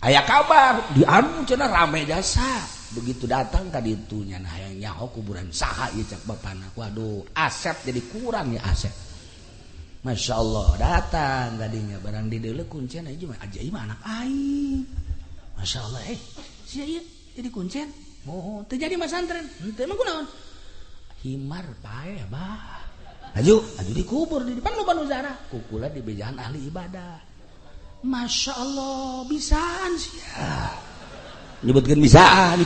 Aya kabar di anu cenah rame jasa. Begitu datang ka ditu nya hayang nyaho kuburan saha ieu cak bapana. Waduh, asep jadi kurang ya asep. Masya Allah, datang tadinya barang di deuleu kuncen aja mah aja mah anak aing. Masya Allah, sia ieu jadi kuncen. Moho, teu jadi masantren. Henteu emang kunaon? Himar paeh bah. Aju, aju dikubur di depan loba nu zarah. Kukula di bejaan ahli ibadah. Masya Allah, bisaan sia. Nyebutkeun bisaan.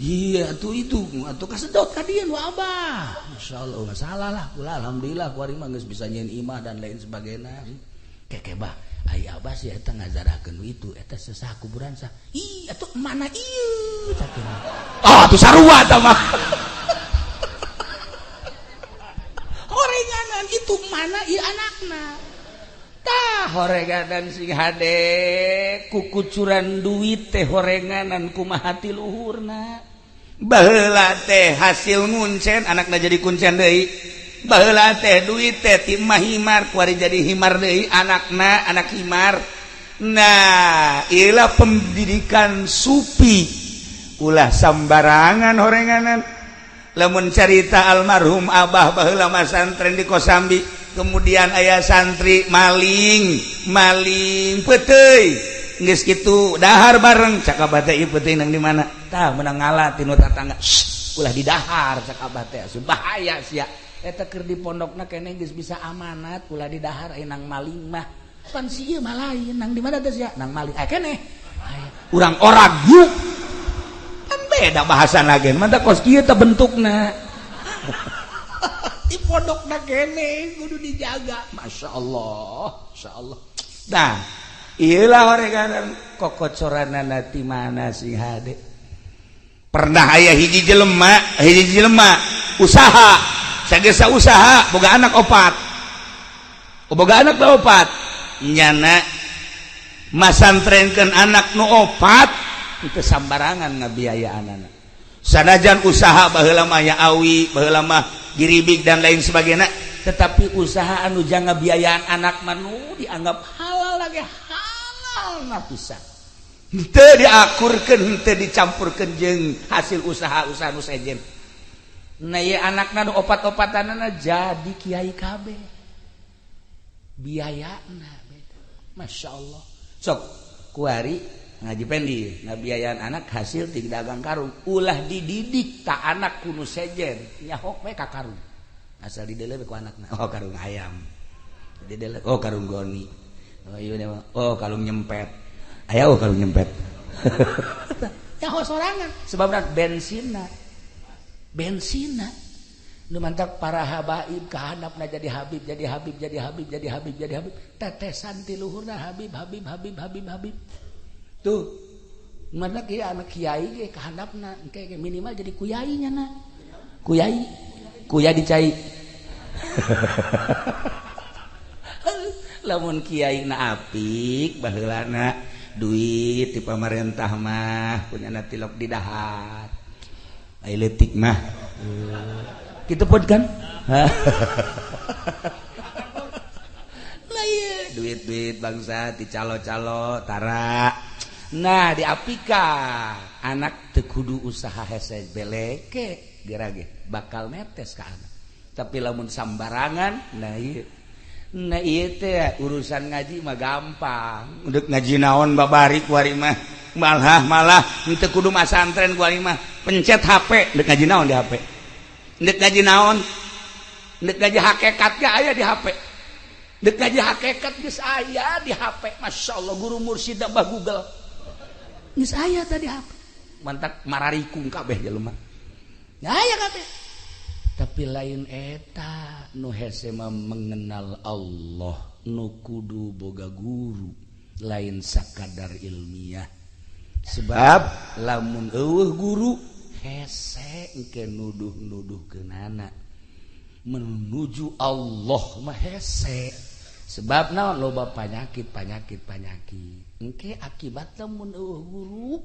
Iya, atuh itu, atuh kasedot ka dieu nu abah. Masya Allah, nggak salah lah. Kula alhamdulillah kuari mah geus bisa nyieun imah dan lain sebagainya. Keke bah, ai abah sih eta ngazarahkeun itu, eta sesah kuburan sah. Ih, atuh mana ieu cak. Ah, atuh sarua tah mah. Horenganan itu mana ieu anakna. Tah horenganan sing hade kukucuran duit teh horenganan kumaha ti luhurna. Baheula teh hasil nguncen anakna jadi kuncen deui. Baheula teh duit teh ti mah himar kuari jadi himar deui anakna anak himar. Nah, ilah pendidikan supi. Ulah sambarangan horenganan. Lamun carita almarhum abah baheula masantren di Kosambi, kemudian aya santri maling, maling peuteuy. Geus kitu dahar bareng cak abah teh ieu peuteuy nang di mana? Tah meunang ngala tinu tatangga. Ulah didahar cak abah teh, bahaya sia. Eta keur di pondokna keneh geus bisa amanat ulah didahar aya nang maling mah. Pan si ieu mah lain nang di mana teh sia? Nang maling. Aya keneh. Urang orag yuk. Kan beda bahasa lagi, mantap kos kieu teh bentukna. Di pondokna keneh kudu dijaga. Masya Allah, Masya Allah. Nah, iyalah horegan kokocoranana ti mana sing hade. Pernah aya hiji jelema usaha, sagesa usaha boga anak opat. Boga anak opat. Nyana masantrenkeun anak nu opat itu sambarangan ngabiayaan anak. Sanajan usaha baheula mah ya awi, baheula mah giribig dan lain sebagainya, tetapi usaha anu jang ngabiayaan anak mah nu dianggap halal lagi halal na pisan. Henteu diakurkeun, henteu dicampurkeun jeung hasil usaha-usaha nu sejen. Nah ieu anakna nu opat-opatanana jadi kiai kabeh. Biayana beda. Masya Allah. Sok kuari ngaji pendi ngabiayaan anak hasil ti dagang karung ulah dididik ta anak kuno sejen nyahok we ka karung asal dideuleu ku anakna oh karung ayam dideuleu oh karung goni oh ieu oh karung nyempet aya oh karung nyempet nyaho sorangan sebabna bensinna bensinna nu mantak para habaib kahandapna jadi habib jadi habib jadi habib jadi habib jadi habib tetesan ti luhurna habib habib habib habib habib tuh mana kiai anak kiai ge kahandapna engke minimal jadi kuyai nya na kuyai kuya dicai lamun kiai na apik baheulana duit ti pamarentah mah punyana tilok di dahar ai leutik mah kitu pun kan lah ieu duit-duit bangsa ti calo-calo tara. Nah diapika anak teu kudu usaha hese beleke gerage bakal netes ka anak. Tapi lamun sambarangan nah ieu teh urusan ngaji mah gampang. Udah ngaji naon babari kuari mah malah teu kudu masantren kuari mah pencet HP deuk ngaji naon di HP. Deuk ngaji naon? Deuk ngaji hakikat ge aya di HP. Deuk ngaji hakikat geus aya di HP. Masyaallah guru mursyid bah Google. Geus aya tadi HP. Mantak mararikung kabeh jelema. Aya kabeh. Tapi lain eta nu hese mah mengenal Allah nu kudu boga guru lain sakadar ilmiah. Sebab lamun eueuh guru hese engke nuduh-nuduhkeunana menuju Allah mah hese. Sebab naon loba panyakit panyakit panyakit engke akibatna mun eueuh guru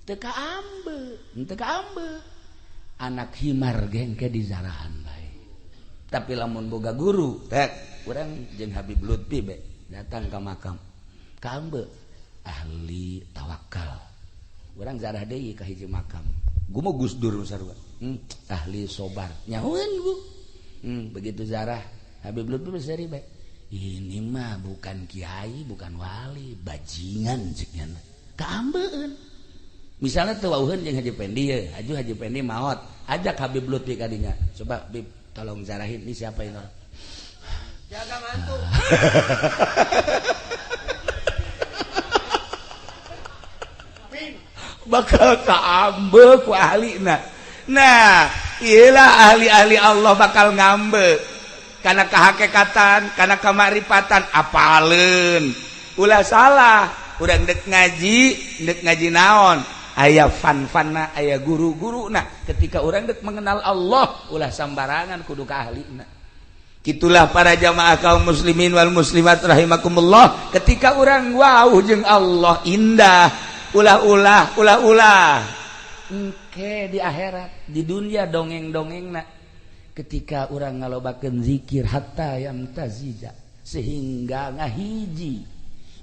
teu kaambe teu kaambe anak himar ge engke dizarahan bae. Tapi lamun boga guru tek urang jeung Habib Lutfi be datang ka makam kaambe ahli tawakal urang zarah deui ka hiji makam gua mah Gus Dur sarua ahli sobar nyahoeun bu begitu zarah Habib Lutfi seri bae ini mah bukan kiai bukan wali bajingan cek nya kaambeun. Misalnya teu wauheun jeung Haji Pendi ye aju Haji Pendi maot ajak Habib Lutfi kadinya coba Bib tolong zarahin ini siapa ini orang jaga mantu bakal kaambe ku ahlina. Nah iyalah ahli-ahli Allah bakal ngambe karena kehakekatan karena kemaripatan apaleun ulah salah urang dek ngaji naon aya fan-fanna aya guru-guruna ketika urang dek mengenal Allah ulah sambarangan kudu ka ahlina. Itulah para jamaah kaum muslimin wal muslimat rahimakumullah ketika urang wau jeung Allah indah ulah-ulah ulah-ulah Engke di akhirat, di dunia dongeng-dongengna ketika urang ngalobakeun zikir hatta yamtazija sehingga ngahiji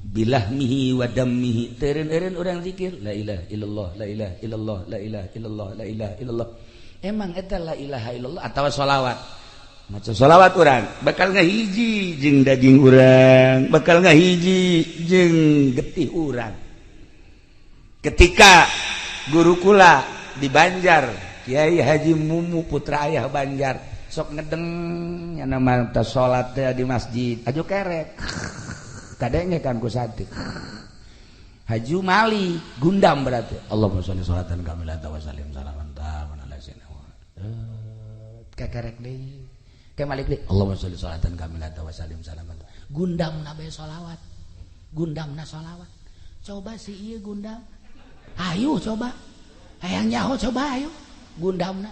bilahmihi wa dammihi teureun-eureun urang zikir la ilaha illallah la ilaha illallah la ilaha illallah la ilaha illallah. Emang eta la ilaha illallah atawa sholawat? Maca sholawat urang bakal ngahiji jeung daging urang, bakal ngahiji jeung getih urang. Ketika guru kula di Banjar, Kiai Haji Mumu putra ayah Banjar, sok ngedeng nyana mah salat teh di masjid, aju kerek. Kadenge kan ku santri. Haji Mali gundam berarti. Allahumma sholli sholatan kamilatan wa sallim salaman taman ala sayyidina Muhammad. Kekerek deui. Ke malik deui. Allahumma sholli sholatan kamilatan wa sallim salaman. Gundamna bae sholawat. Gundamna sholawat. Coba si ieu gundam. Ayo coba. Hayang nyaho coba ayo. Gundamna.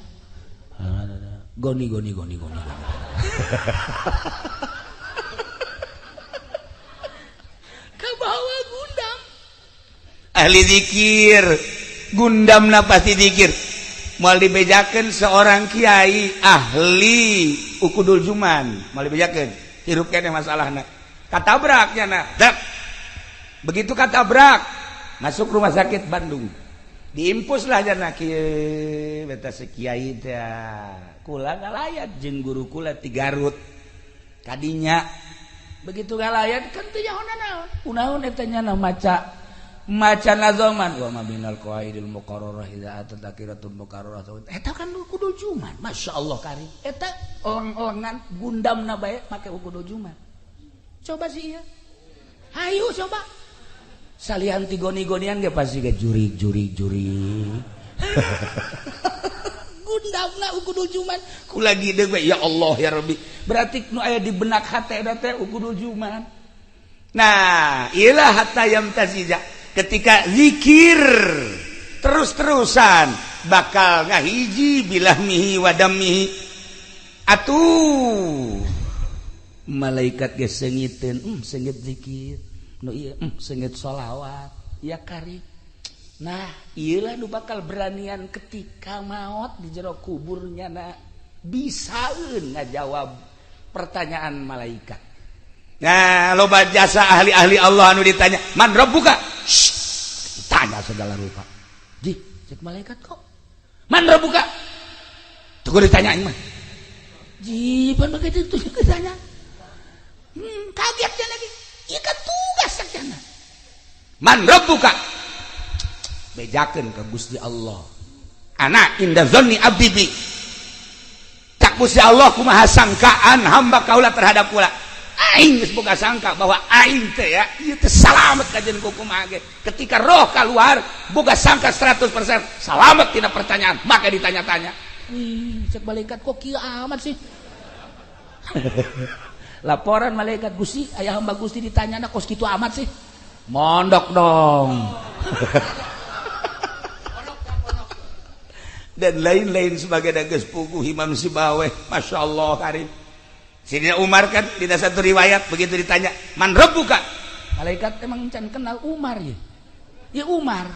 Goni goni goni goni. Kabawa gundam. Ahli zikir, gundamna pasti zikir. Moal dibejakeun seorang kiai ahli ukudul juman, moal dibejakeun. Hirup keneh masalahna. Katabrak nya. Dek. Begitu katabrak, masuk rumah sakit Bandung. Diimpuslah jana kieu beta si kiai teh. Kula ngalayat jeung guru kula ti Garut. Kadinya begitu ngalayat kan teu nyaho naon. Kunaon eta nya maca maca nazoman wa ma binal qawaidil muqarrarah idza atat akiratul muqarrarah. Eta kan ukudul juman. Masyaallah kari. Eta oleng-olengan gundamna bae make ukudul juman. Coba sih ieu. Hayu coba. Salian ti goni-gonian ge pasti ge jurig-jurig-jurig. Gundamna ukudul juman. Kula gideg we ya Allah ya Rabbi. Berarti nu aya di benak hate eta teh ukudul juman. Nah, ilah hatta yamtazija. Ketika zikir terus-terusan bakal ngahiji bilahmihi wa dammihi. Atuh malaikat ge seungiteun, seungit zikir. Nu ieu seungit sholawat, ya kari. Nah, ieulah nu bakal beranian ketika maot di jero kuburnya na bisaeun ngajawab pertanyaan malaikat. Nah, loba jasa ahli-ahli Allah anu ditanya, "Man rabbuka?" Ditanya segala rupa. Ji, cek malaikat kok. "Man rabbuka?" Tuh ditanya mah. Ji, pan begitu tuh ditanya. Kagetnya lagi. Ieu kan tugas sakjana. Man rabbuka? Bejakeun ka Gusti Allah. Ana inda dzanni abdi bi. Cak Gusti Allah kumaha sangkaan hamba kaula terhadap kula. Aing geus boga sangka bahwa aing teh ya ieu teh salamet kajeun ku kumaha ge. Ketika roh keluar boga sangka 100% salamet tina pertanyaan, maka ditanya-tanya. Wih, cek malaikat kok kieu amat sih. Laporan malaikat Gusti, ayah hamba Gusti ditanya kos kitu amat sih. Mondok dong. Dan lain-lain sebagai geus puguh Imam Sibaweh, Masya Allah karim. Sidina Umar kan di satu riwayat begitu ditanya, "Man rabbuka?" Malaikat emang can kenal Umar ya. Ya Umar.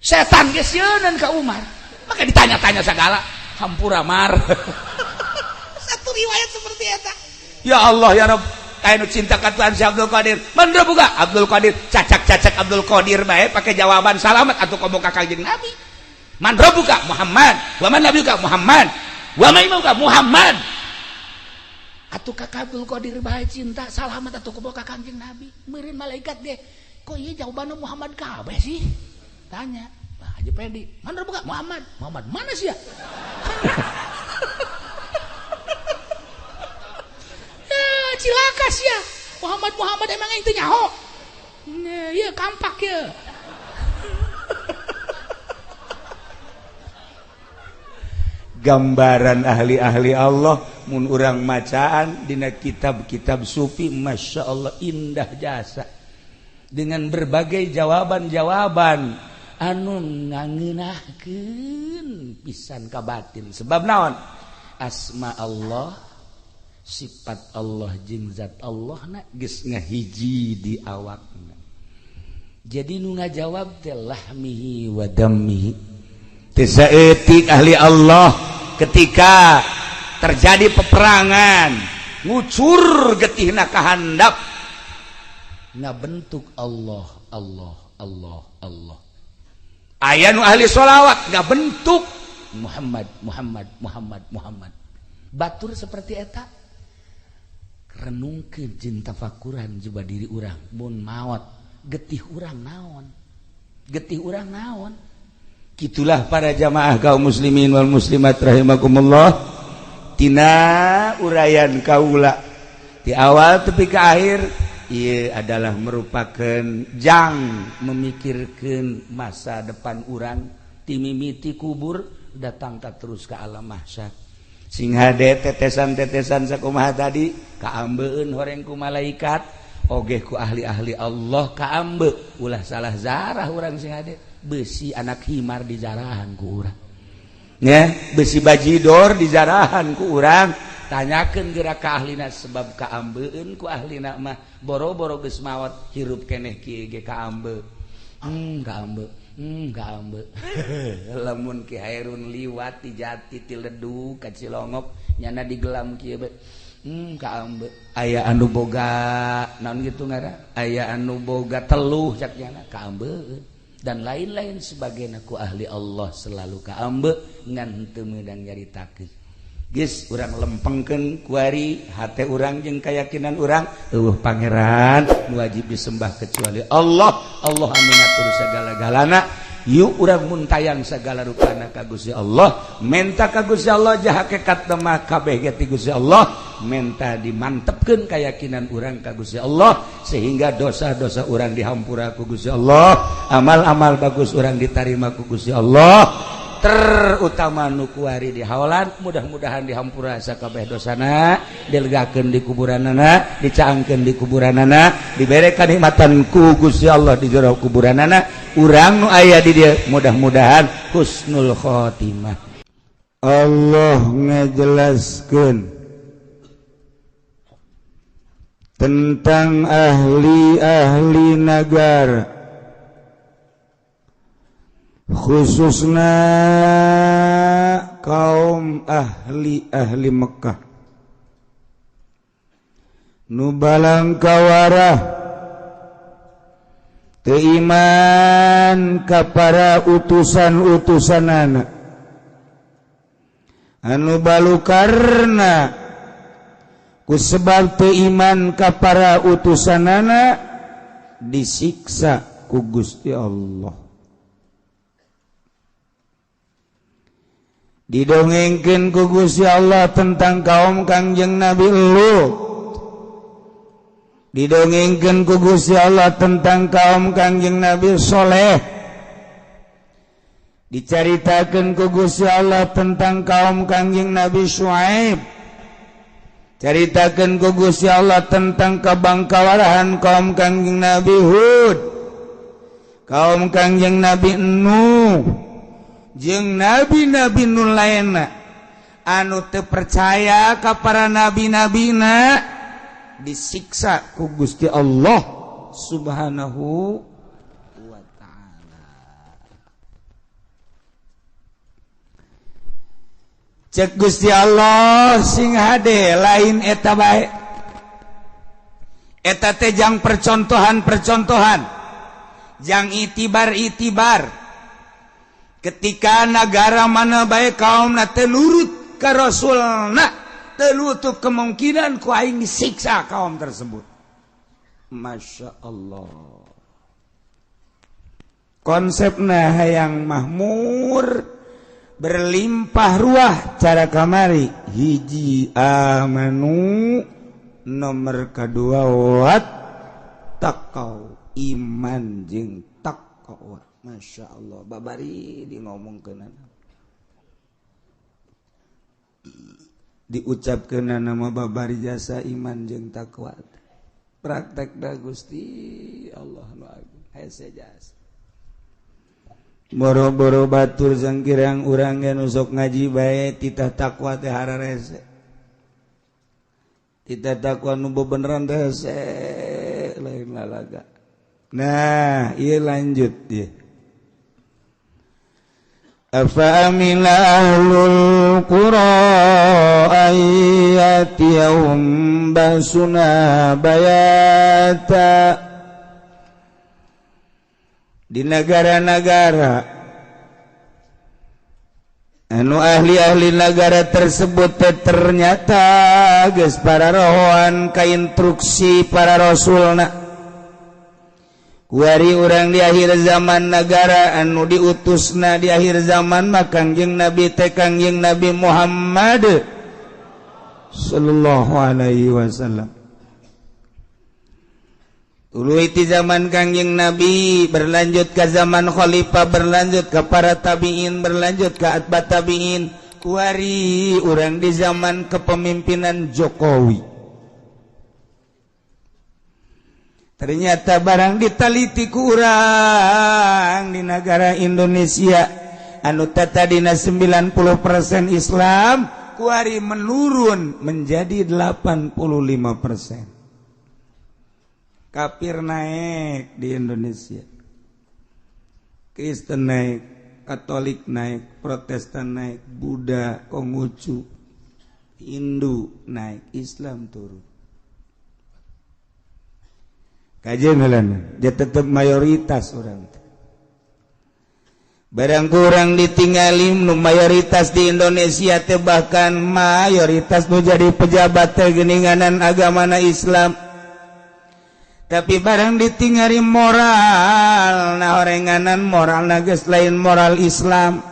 Setan geus sieunan ka Umar. Maka ditanya-tanya segala, hampura mar. Satu riwayat seperti eta. Ya Allah ya Rabb, aya nu cinta ka Tuhan si Abdul Qadir. Man rabbuka? Abdul Qadir, cacak-cacak Abdul Qadir bae pake jawaban salamat atuh komo ka Kanjeng Nabi. Man rabbuka? Muhammad. Wa man nabiyuka? Muhammad. Wa man imamuka? Muhammad. Atuh ka Abdul Qadir bae cinta salamat atuh komo ka Kanjeng Nabi. Meureun malaikat ge, kok ieu jawabanna Muhammad kabeh sih? Tanya. Bah, Haji Pedi, man rabbuka? Muhammad. Muhammad mana sih ya? Cilaka sih ya. Muhammad Muhammad emang itu nyaho. Iya kampak ya. Gambaran ahli-ahli Allah mun urang macaan dina kitab-kitab sufi, Masya Allah indah jasa. Dengan berbagai jawaban-jawaban anu ngangeunahkeun pisan ka batin. Sebab naon? Asma Allah, sifat Allah jeung zat Allah na geus ngahiji di awakna. Jadi nu ngajawab teh lahmihi wa dammihi. Teu saeutik ahli Allah ketika terjadi peperangan ngucur getihna ka handap ngabentuk Allah Allah Allah Allah. Aya nu ahli sholawat ngabentuk Muhammad Muhammad Muhammad Muhammad. Batur seperti eta renungkeun jeung tafakuran coba diri urang mun maot getih urang naon, getih urang naon. Gitulah para jamaah kaum muslimin wal muslimat rahimakumullah. Tina uraian kaula di awal tepi ke akhir ieu adalah merupakan jang memikirkan masa depan urang timimiti kubur datang tak terus ke alam mahsyar. Sing hade tetesan-tetesan sakumaha tadi kaambeun horeng ku malaikat oge ku ahli-ahli Allah kaambe ulah salah zarah urang sing hade besi anak himar dijarahan ku urang ya, besi bajidor dijarahan ku urang. Tanyakeun geura ka ahlina sebab kaambeun ku ahlina mah boro-boro geus maot hirup keneh kieu ge kaambe. Kaambe. Kaambe. Lamun Ki Hairun liwat ti jati ti Ledug ka Cilongok nyana digelam kieu be. Kaambe. Aya anu boga naon kitu ngaran? Aya anu boga teluh cak nyana kaambe. Dan lain-lain sebagainya ku ahli Allah selalu kaambe ngan teu meunang nyaritakeun. Geus urang lempengkeun kuari hate urang jeung keyakinan urang eueuh pangeran nu wajib disembah kecuali Allah. Allah anu ngatur segala-galana. Yuk urang muntayang segala rupana ka Gusti Allah, menta ka Gusti Allah jah hakikat mah kabeh ge ti Gusti Allah, menta dimantepkeun keyakinan urang ka Gusti Allah sehingga dosa-dosa urang dihampura ku Gusti Allah, amal-amal bagus urang ditarima ku Gusti Allah. Terutama nu kuari di haolan mudah-mudahan dihampura sakabeh dosana, dilegakeun di kuburanana, dicaangkeun di kuburanana, dibere kanikmatan ku Gusti Allah di jero kuburanana. Urang nu aya di dieu mudah-mudahan husnul khotimah. Allah ngajelaskeun tentang ahli-ahli nagara khususna kaum ahli-ahli Mekah nu balangkawarah teu iman ka para utusan-utusanana anu balukarna ku sebab teu iman ka para utusanana disiksa ku Gusti Allah. Didongengkeun ku Gusti Allah tentang kaum Kangjeng Nabi Lut. Didongengkeun ku Gusti Allah tentang kaum Kangjeng Nabi Soleh. Dicaritakeun ku Gusti Allah tentang kaum Kangjeng Nabi Syuaib. Caritakeun ku Gusti Allah tentang kabangkawarahan kaum Kangjeng Nabi Hud, kaum Kangjeng Nabi Nuh, jeung nabi-nabi nu lainna anu teu percaya ka para nabi-nabina disiksa ku Gusti Allah Subhanahu wa ta'ala. Cek Gusti Allah sing hade lain eta bae. Eta teh jang percontohan-percontohan, jang itibar-itibar. Ketika negara mana bae kaumna teu nurut ka rasulna, teu nutup kemungkinan ku aing disiksa kaum tersebut. Masya Allah. Konsepna hayang mahmur berlimpah ruah cara kamari hiji amanu, nomor kedua wat taqau, iman jeung taqwa. Masya Allah, babari di ngomongkeun diucapkeun nama babari jasa iman jeung takwa. Praktek da Gusti Allah nu agung hese jasa. Boro-boro batur sangkirang urang ge nu sok ngaji bae titah takwa teh hararese. Titah takwa nu bebeneran teh hese lain lalaga. Nah, ieu lanjut ieu. Afa amina ahlul qura ayyatihum basuna bayata. Di negara-negara anu ahli-ahli negara tersebut ternyata geus para rohoan ka instruksi para rasulna. Kuari urang di akhir zaman negara anu diutusna di akhir zaman mah Kangjeng Nabi teh Kangjeng Nabi Muhammad sallallahu alaihi wasallam. Tuluy ti zaman Kangjeng Nabi berlanjut ke zaman khalifah, berlanjut ke para tabiin, berlanjut ke atba tabiin. Kuari urang di zaman kepemimpinan Jokowi. Ternyata barang ditaliti kurang di negara Indonesia anu tadina 90% Islam kuari menurun menjadi 85%. Kafir naik di Indonesia, Kristen naik, Katolik naik, Protestan naik, Buddha, Konghucu, Hindu naik, Islam turun. Kajian heulana, dia tetap mayoritas orang. Barang kurang ditinggali nu mayoritas di Indonesia teh bahkan mayoritas nu jadi pejabat teh geuninganan agamana Islam. Tapi barang ditinggali moral, nah orenganan moral geus lain moral Islam.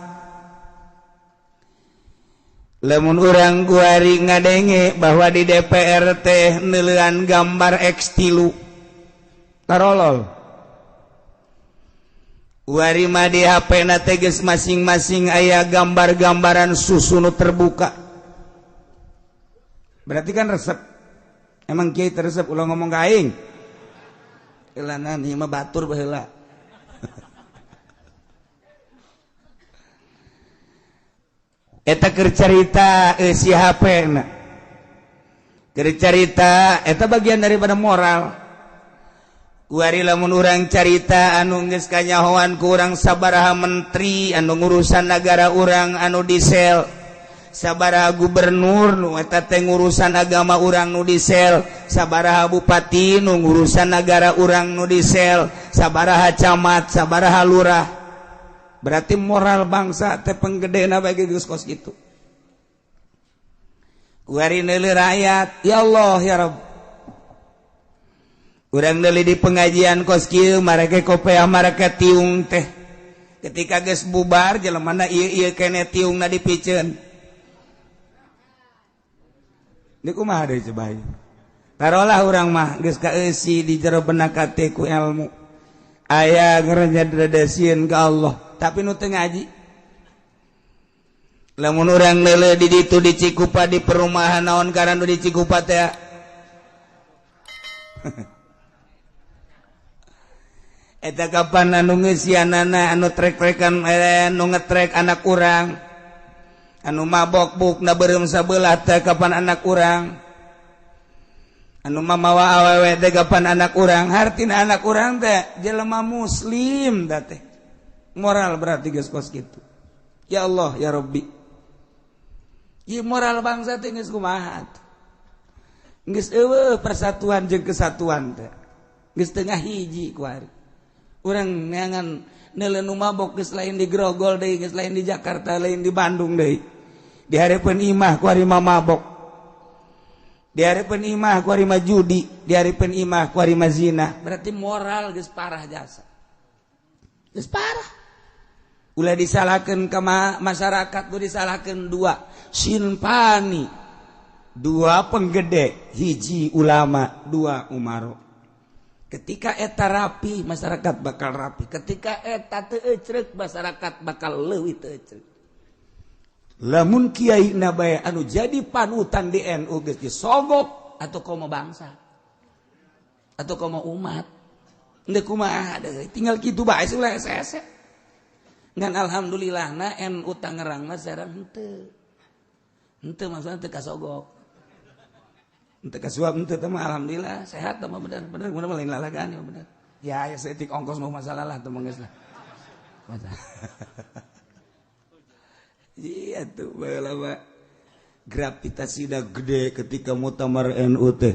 Lamun urang kuari ngadenge bahwa di DPR teh neuleuan gambar X3 tarolol. Wari mah di HP na teh geus masing-masing aya gambar-gambaran susu nu terbuka. Berarti kan resep. Emang kiai teresep ulah ngomong ka aing. Elanan ieu mah batur baheula. Eta keur carita si HP na. Keur carita eta bagian daripada moral. Kuari lamun urang carita anu geus kanyahoan ku urang sabaraha menteri anu ngurusan nagara urang anu disel, sabaraha gubernur nu eta teh ngurusan agama urang nu disel, sabaraha bupati nu ngurusan nagara urang nu disel, sabaraha camat, sabaraha lurah. Berarti moral bangsa teh penggedena bagi geus kos kitu. Kuari neuleuh rakyat, ya Allah ya Rabb. Urang deuli di pengajian kos kieu marake kopea marake tiung teh. Ketika geus bubar jelemana ieu-ieu kene tiungna dipiceun. Ini kumaha deui coba ieu. Tarolah urang mah geus kaeusi di jero benak hate ku ilmu. Aya ngerennya dredesieun ka Allah, tapi nu teu ngaji. Lamun urang leuleuh di ditu di Cikupa di perumahan naon karena nu di Cikupa teh. Eta kapan anu ngeusianana anu trek-trekan anu ngetrek anak urang. Anu mabok bukna beureum sabelah teh kapan anak urang. Anu mamawa awewe teh kapan anak urang. Hartina anak urang teh jelema muslim da teh. Moral berarti geus kos kitu. Ya Allah ya Rabbi. Ieu moral bangsa teh geus kumaha atuh. Geus eueuh persatuan jeung kesatuan teh. Geus tengah hiji ku ari. Urang neangan neuleuh nu mabok geus lain di Grogol deui, geus lain di Jakarta, lain di Bandung deui. Di hareupeun imah ku ari mah mabok. Di hareupeun imah ku ari mah judi, di hareupeun imah ku ari mah zina. Berarti moral geus parah jasa. Geus parah. Ulah disalahkeun ka masyarakat, ulah disalahkeun dua sinpani, dua penggede, hiji ulama, dua umaro. Ketika eta rapi, masyarakat bakal rapi. Ketika eta teu ecrek, masyarakat bakal leuwih teu ecrek. Lamun kiai na bae anu jadi panutan di NU geus disogok atau komo bangsa atau komo umat. Henteu kumaha deui, tinggal kitu bae ulah hese-hese. Ngan alhamdulillah na NU Tangerang mah sareng henteu. Henteu maksudna teu kasogok. Henteu kasuap henteu teh mah alhamdulillah sehat mah bener-bener mun lain lalagaan ya bener. Ya ya seetik ongkos mau masalah lah tuh geus lah. Masalah. Iya tuh baheula gravitasi dah gede ketika muktamar NU teh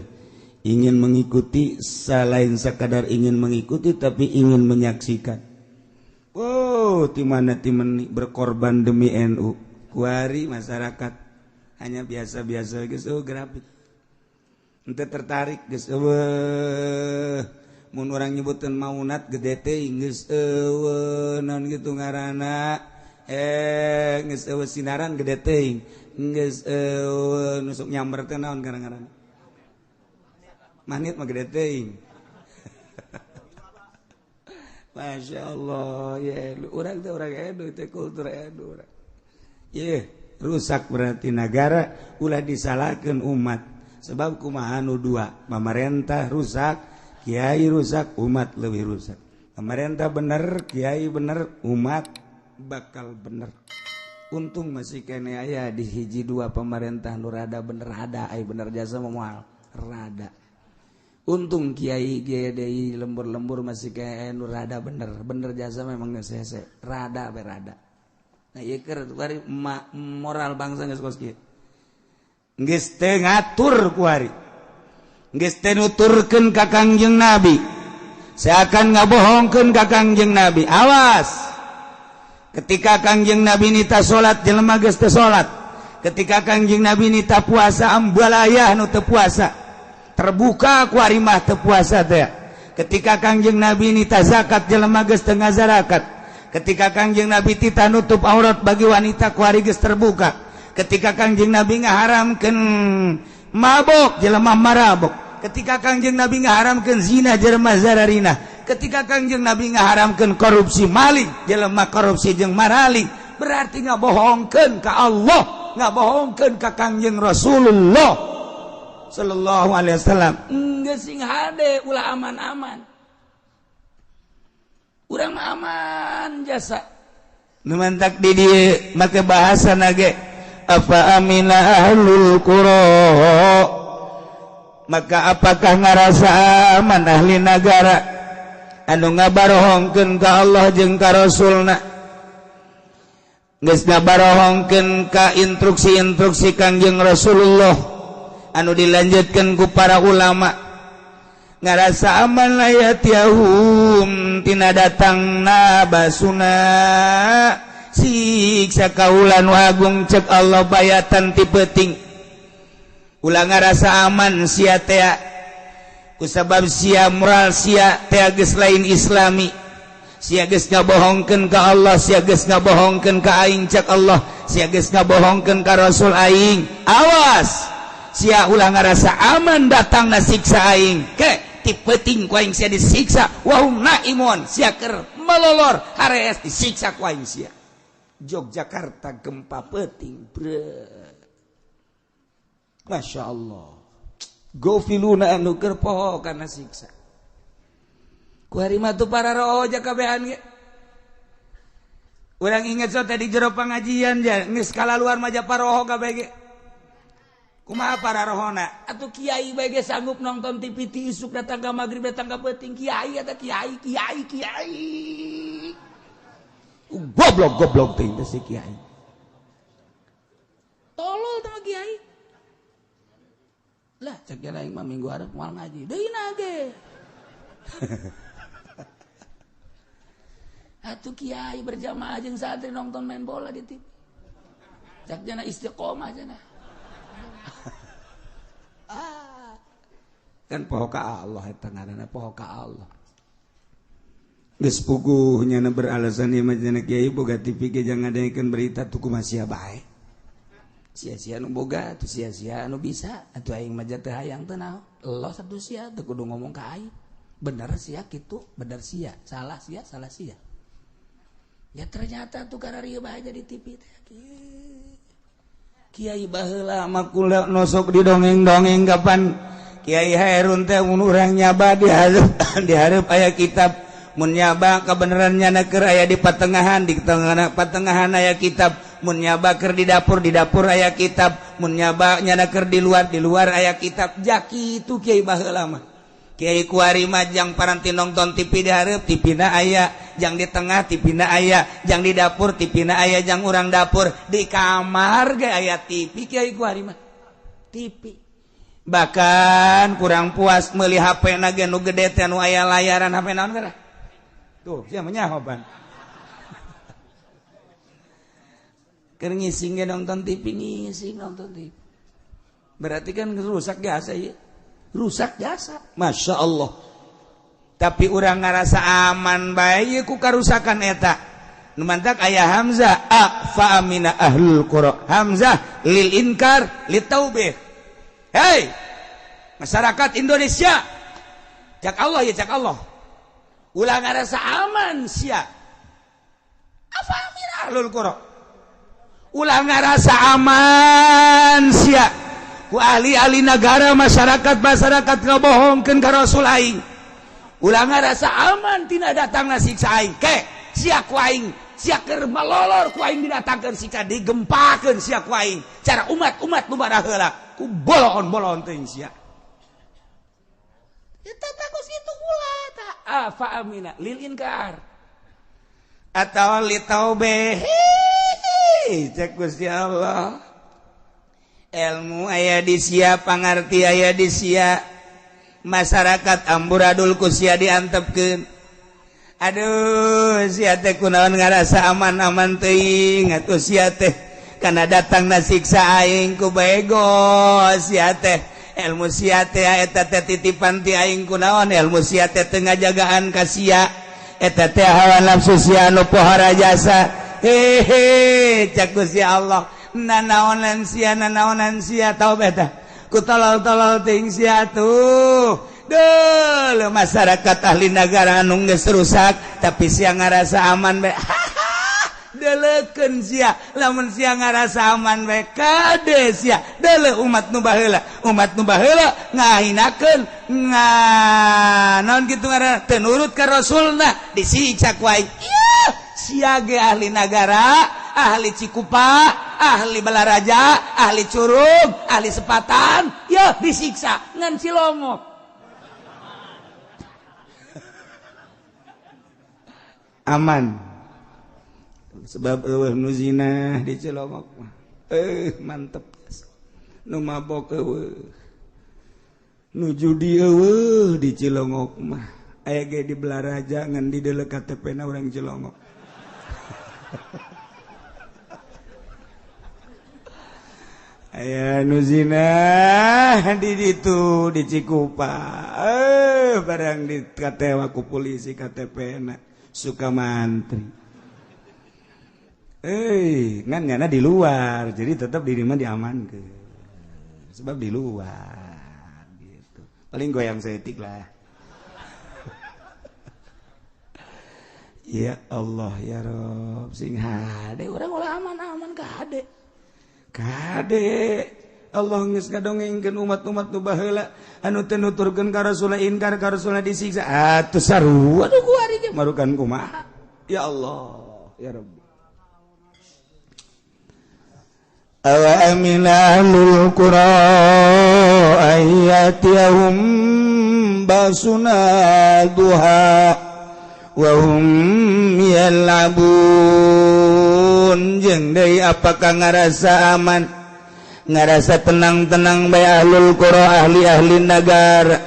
ingin mengikuti, selain sekadar ingin mengikuti tapi ingin menyaksikan. Oh, di mana timen berkorban demi NU. Kuari masyarakat hanya biasa-biasa geus oh grafik. Ente tertarik geus eueuh. Mun urang nyebuteun maunat gede teh geus eueuh naon kitu ngaranna. Geus eueuh sinaran gede teuing. Geus eueuh nusuk nyamber teh naon ngaranna. Manit mah gede teuing. Masya Allah, ya urang teh urang NU teh kultur NU urang. Ye, rusak berarti negara ulah disalahkeun umat. Sebab kumaha nu dua, pamarentah rusak, kiai rusak, umat lebih rusak. Pemerintah bener, kiai bener, umat bakal bener. Untung masih kene aya di hiji dua pemerintah nu rada bener ada, ai bener jasa moal rada. Untung kiai GDI lembur-lembur masih kene nu rada bener, bener jasa memang geus hese, rada berada. Nah ieu keur kuari moral bangsa geus kos kieu. Geus teu ngatur kuari. Geus teu nuturkeun ka Kangjeng Nabi. Seakan ngabohongkeun ka Kangjeng Nabi. Awas. Ketika Kangjeng Nabi nita salat jelema geus teu salat. Ketika Kangjeng Nabi nita puasa ambalayah nu teu puasa. Terbuka ku ari mah teu puasa teh. Ketika Kangjeng Nabi nita zakat jelema geus teu ngazarakat. Ketika Kangjeng Nabi tita nutup aurat bagi wanita ku ari geus terbuka. Ketika Kangjeng Nabi ngaharamkeun mabok jelema marabok. Ketika Kangjeng Nabi ngaharamkeun zina jelema zararina. Ketika Kangjeng Nabi ngaharamkeun korupsi maling jelema korupsi jeung maraling. Berarti ngabohongkeun ka Allah, ngabohongkeun ka Kangjeng Rasulullah sallallahu alaihi wasallam. Geus sing hade ulah aman-aman. Urang mah aman jasa. Nu mantak di dieu make bahasa nage afa amina ahlul qura. Maka apakah ngarasa aman ahli nagara anu ngabarohongkeun ka Allah jeung ka Rasulna, geus ngabarohongkeun ka instruksi-instruksi Kangjeng Rasulullah anu dilanjutkeun ku para ulama, ngarasa aman layatiahum tina datangna basuna siksa kaula nu agung cek Allah bayatan ti peuting. Ulah ngarasa aman sia tea kusabab sia moral sia tea geus lain islami, sia geus ngabohongkeun ka Allah, sia geus ngabohongkeun ka aing cek Allah, sia geus ngabohongkeun ka Rasul aing. Awas sia ulah ngarasa aman datangna siksa aing ke ti peuting ku aing sia disiksa wa hum naimun sia keur melolor harees disiksa ku aing sia. Yogyakarta gempa peuting bre. Masya Allah. Gofiluna anu keur poho kana siksa. Ku hari mah tuh para roja kabehan ge. Urang inget so tadi jero pengajian ja geus kalaluar mah ja paroho kabeh ge. Kumaha para rohona? Atuh kiai bae ge sanggup nonton TV ti isuk datang ka magrib datang ka peuting kiai eta kiai kiai kiai. Goblok goblok teh si kiai. Tolol teh kiai. Lah cek aing mah minggu hareup moal ngaji deui na ge. Atuh kiai berjamaah jeung santri nonton main bola di TV. Cek jana istiqomah jana. Kan poho ka Allah eta ngaranna poho ka Allah. Geus puguh nyana beralasan ieu mah jana kiai boga TV ge jangan ngadengekeun berita tuh kumaha sia bae. Sia-sia nu boga atuh sia-sia anu bisa atuh aing mah teu hayang teu naon. Los atuh sia teu kudu ngomong ka aing. Bener sia kitu, bener sia, salah sia, salah sia. Ya ternyata tuh kararieu bae jadi TV teh. Kiai baheula mah kula nosok di dongeng-dongeng kapan Kiai Hairun teh mun urang nyaba di hareup aya kitab, mun nyaba kabeneran nyana keur aya di patengahan, di tengah patengahan aya kitab, mun nyaba keur di dapur aya kitab, mun nyaba nyana keur di luar aya kitab. Jaki itu kiai baheula mah. Kiai kuari mah jang paranti nonton TV di hareup TV na aya, jang di tengah TV na aya, jang di dapur TV na aya, jang urang dapur di kamar ge aya TV Kiai kuari mah. TV. Bahkan kurang puas meuli HP na ge nu gede teh nu aya layaran HP naon geura? Tuh, sia mah nyaho pan. Keur ngising ge nonton TV, ngising nonton TV. Berarti kan rusak jasa ieu. Rusak jasa. Masya Allah. Tapi urang ngarasa aman bae ku karusakan eta. Nu mantak aya hamzah a fa amina ahlul qura. Hamzah lil inkar litaubih. Hei, masyarakat Indonesia. Cak Allah ya cak Allah. Ulah ngarasa aman sia. Afa amina ahlul qura. Ulah ngarasa aman sia. Ku ahli-ahli negara masyarakat-masyarakat ngabohongkeun ka Rasul aing. Ulah ngarasa aman tina datangna siksa aing. Ke sia ku aing, sia keur malolor ku aing didatangkeun siksa digempakeun sia ku aing. Cara umat-umat nu baraheula ku boloon-boloon teuing sia. Eta bagus itu ulah ta afa amina lil inkar. Atawa li taubeh. Cek Gusti Allah. Ilmu aya di sia, pangarti aya di sia, masyarakat amburadul ku sia diantepkeun. Aduh, sia teh kunaon ngarasa aman-aman teuing atuh sia teh kana datangna siksa aing ku bego sia teh. Ilmu sia teh eta teh titipan ti aing kunaon, ilmu sia teh teu ngajagaan ka sia. Eta teh hawa nafsu sia anu pohara jasa. Hehe, cak Gusti Allah. Nanaonan sia, nanaonan sia tau beta. Ku tolol-tolol ting sia tuh. Duh, masyarakat ahli negara anu geus rusak tapi sia ngarasa aman bae. Deleukeun sia, lamun sia ngarasa aman bae kade sia. Deuleu umat nu baheula, umat nu baheula ngahinakeun nga naon kitu ngaranna teu nurut ka Rasulna disiksa ku aing. Ieu sia ge ahli nagara, ahli Cikupa, ahli Balaraja, ahli Curug, ahli Sepatan, ya disiksa ngan Cilongok. Aman. Sebab eueuh nu zina di Cilongok mah. Mantep. Nu mabok eueuh. Nu judi eueuh di Cilongok mah. Aya ge di Balaraja ngan di deuleu KTP-na urang Cilongok. Aya nu zina di ditu di Cikupa. Barang di katewa ku polisi KTP-na suka mantri. Ngan nyana di luar, jadi tetap di rumah diamankeun. Sebab di luar gitu. Paling goyang setik lah. Ya Allah ya Rob, sing hade urang ulah aman-aman ka hade. Kade Allah geus ngadongengkeun umat-umat nu baheula anu teu nuturkeun ka Rasulna inkar ka Rasulna disiksa atuh sarua aduh kuari ge marukan kumaha ya Allah ya Rabbi. Awa amina ahlul qura ayatihum basuna duha wa hum yal'abun. Jeung deui apakah ngarasa aman ngarasa tenang-tenang bae ahlul qura ahli-ahli nagara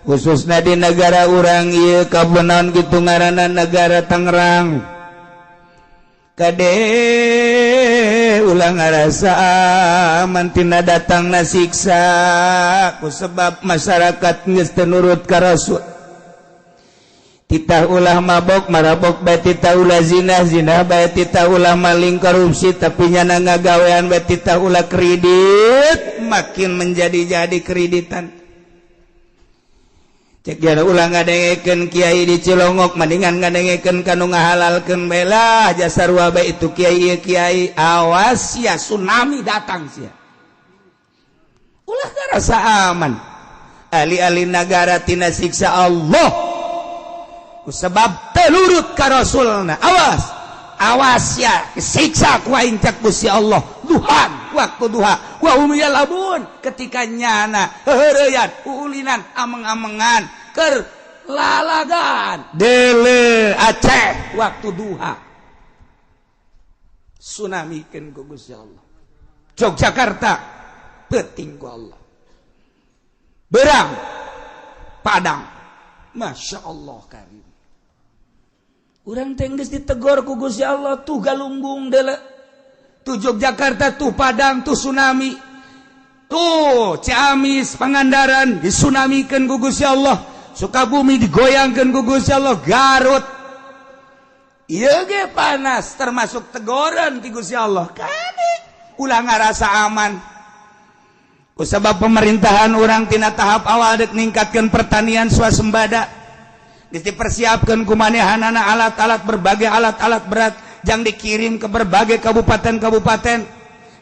khususna di negara urang ieu kabenaon kitu ngaranna negara Tangerang kade ulah ngarasa aman tina datangna siksa ku sebab masyarakat geus teu nurut ka Rasul. Titah ulah mabok marabok bae, titah ulah zina zina bae, titah ulah maling korupsi tapi nyana ngagawean bae, titah ulah kredit makin menjadi-jadi kreditan. Cek jana ulah ngadengekeun kiai di Cilongok mendingan ngadengekeun kanu ngahalalkeun bae lah jasa sarua bae itu kiai ieu kiai. Awas sia tsunami datang sia. Ulah ngarasa aman ahli-ahli nagara tina siksa Allah sebab telurut ka Rasulna. Awas awas ya siksa ku aing cak Gusti Allah duhan waktu duha wa hum yalabun. tahun ketika nyana heureyan uulinan ameng-amengan keur lalagan dele Aceh waktu duha tsunami-keun ku Gusti Allah. Yogyakarta peuting ku Allah. Berang Padang Masya Allah karim. Urang teh geus ditegor ku Gusti Allah tuh Galunggung dele tuh Yogyakarta tuh Padang tuh tsunami tuh Ciamis Pangandaran disunamikeun ku Gusti Allah, Sukabumi digoyangkeun ku Gusti Allah, Garut ieu ge panas termasuk tegoran ti Gusti Allah. Kade ulah ngarasa aman kusabab pemerintahan urang tina tahap awal dek ningkatkeun pertanian swasembada, geus dipersiapkeun ku manehanana alat-alat berbagai alat-alat berat jang dikirim ke berbagai kabupaten-kabupaten,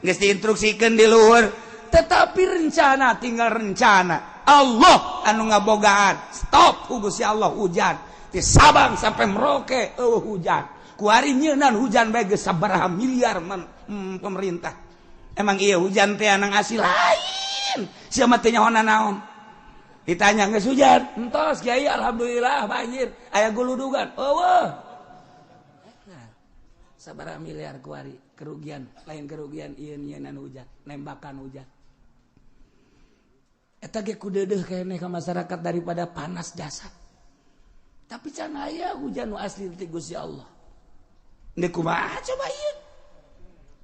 geus diinstruksikeun di luhur, tetapi rencana tinggal rencana. Allah anu ngabogaan stop ku Gusti Allah hujan di Sabang sampai Merauke eueuh hujan. Kuari nyeunan hujan bae geus sabaraha miliar pemerintah. Emang iya hujan teh anang asli lain. Sia mah teh nyaho naon. Ditanya geus hujan, entos kiai alhamdulillah banjir, aya guludugan. Eueuh. Nah, sabaraha miliar kuari kerugian, lain kerugian ieu nyeunan hujan, nembakan hujan. Eta ge kudeudeuh keneh ka masyarakat daripada panas jasad. Tapi can aya hujan nu asli ti Gusti Allah. Ini kumaha coba ieu?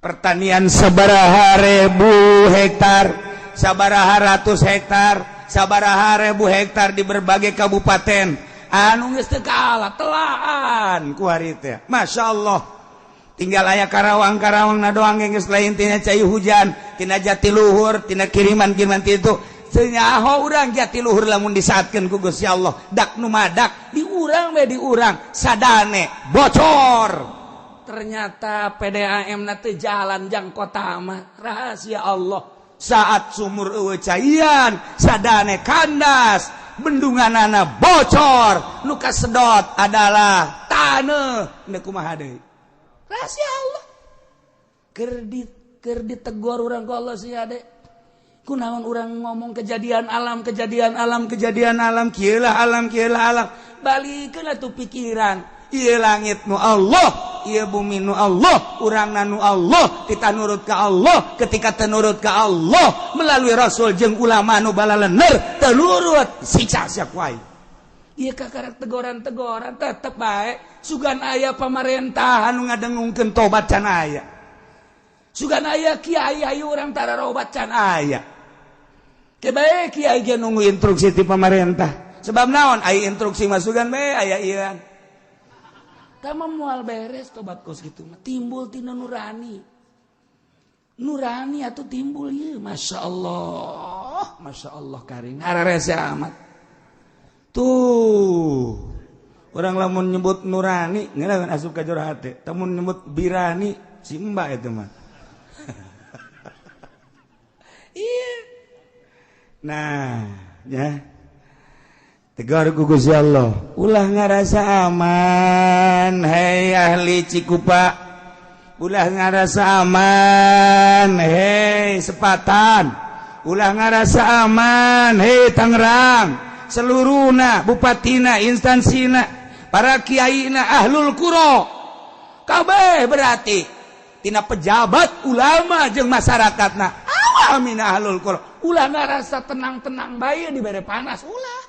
Pertanian sabaraha ribu hektar, sabaraha ratus hektar, sabaraha ribu hektar di berbagai kabupaten. Anu geus teu kalah telaan ku hari teh. Masya Allah. Tinggal aya Karawang-Karawang na doang geus lain tina cai hujan, tina jatiluhur, tina kiriman-kiriman itu. Senyaho urang jatiluhur lamun disaatkeun ku Gusti Allah. Dak nu madak di urang we di urang sadane bocor. Ternyata PDAM na teu jalan jang kota mah rahasia Allah. Saat sumur eueuh caian sadane kandas, bendunganana bocor, nu kasedot adalah taneuh. Neuk kumaha deui? Rahasia Allah. Keur ditegor urang ku Allah sia de. Kunaon urang ngomong kejadian alam, kejadian alam, kejadian alam, kieu lah alam, kieu lah alam. Balikeun atuh pikiran. Ieu langit nu Allah, ieu bumi nu Allah, urangna nu Allah, kita nurut ka Allah, ketika tenurut ka Allah melalui rasul jeung ulama nu balalener, tenurut siksa sia ku aing. Ieu kakarak tegoran-tegoran tetep bae sugan aya pamarentahan nu ngadengungkeun tobat can aya. Sugan aya kiai ayu urang tararobat can aya. Ke bae kiai ge nunggu instruksi ti pamarentah. Sebab naon aya instruksi mah sugan bae aya ieu. Tama mual beres tobat kos gitu mah timbul tina nurani. Nurani atuh timbul ieu Masya Allah. Masya Allah karing hararese amat. Tuh orang lamun nyebut nurani ngeunaheun asup ka jero hate. Lamun nyebut birani si mbak itu mah. Iya. Nah, ya. Tegar ku Gusti Allah. Ulah ngarasa aman, hei ahli Cikupa. Ulah ngarasa aman, hei Sepatan. Ulah ngarasa aman, hei Tangerang. Seluruhna, bupatina, instansina, para kiaina, ahlul qura. Kabeh berarti tina pejabat, ulama jeung masyarakatna. Awamina ahlul qura. Ulah ngarasa tenang-tenang bae dibere panas, ulah.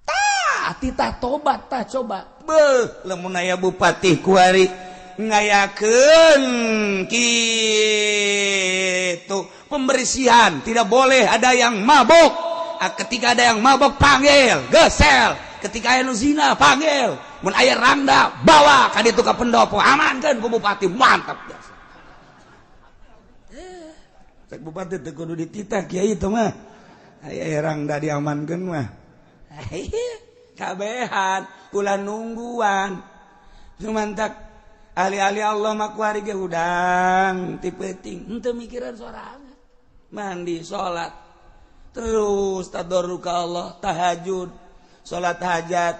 Tah, titah tobat tah coba. Beuh, lamun aya bupati kuari ngayakeun kitu pembersihan, tidak boleh ada yang mabok. Ketika ada yang mabok panggil, gesel. Ketika aya nu zina panggil. Mun aya rangda bawa ka ditu ka pendopo, amankeun ku bupati, mantap biasa. Cek bupati teu kudu dititah kiai teh mah. Aya rangda diamankeun mah. Kabehan ulah nungguan. Sumantak ahli-ahli Allah mah kuari ge hudang ti peuting, henteu mikiran sorangan. Mandi, salat, terus tadarru ka Allah, tahajud, salat hajat,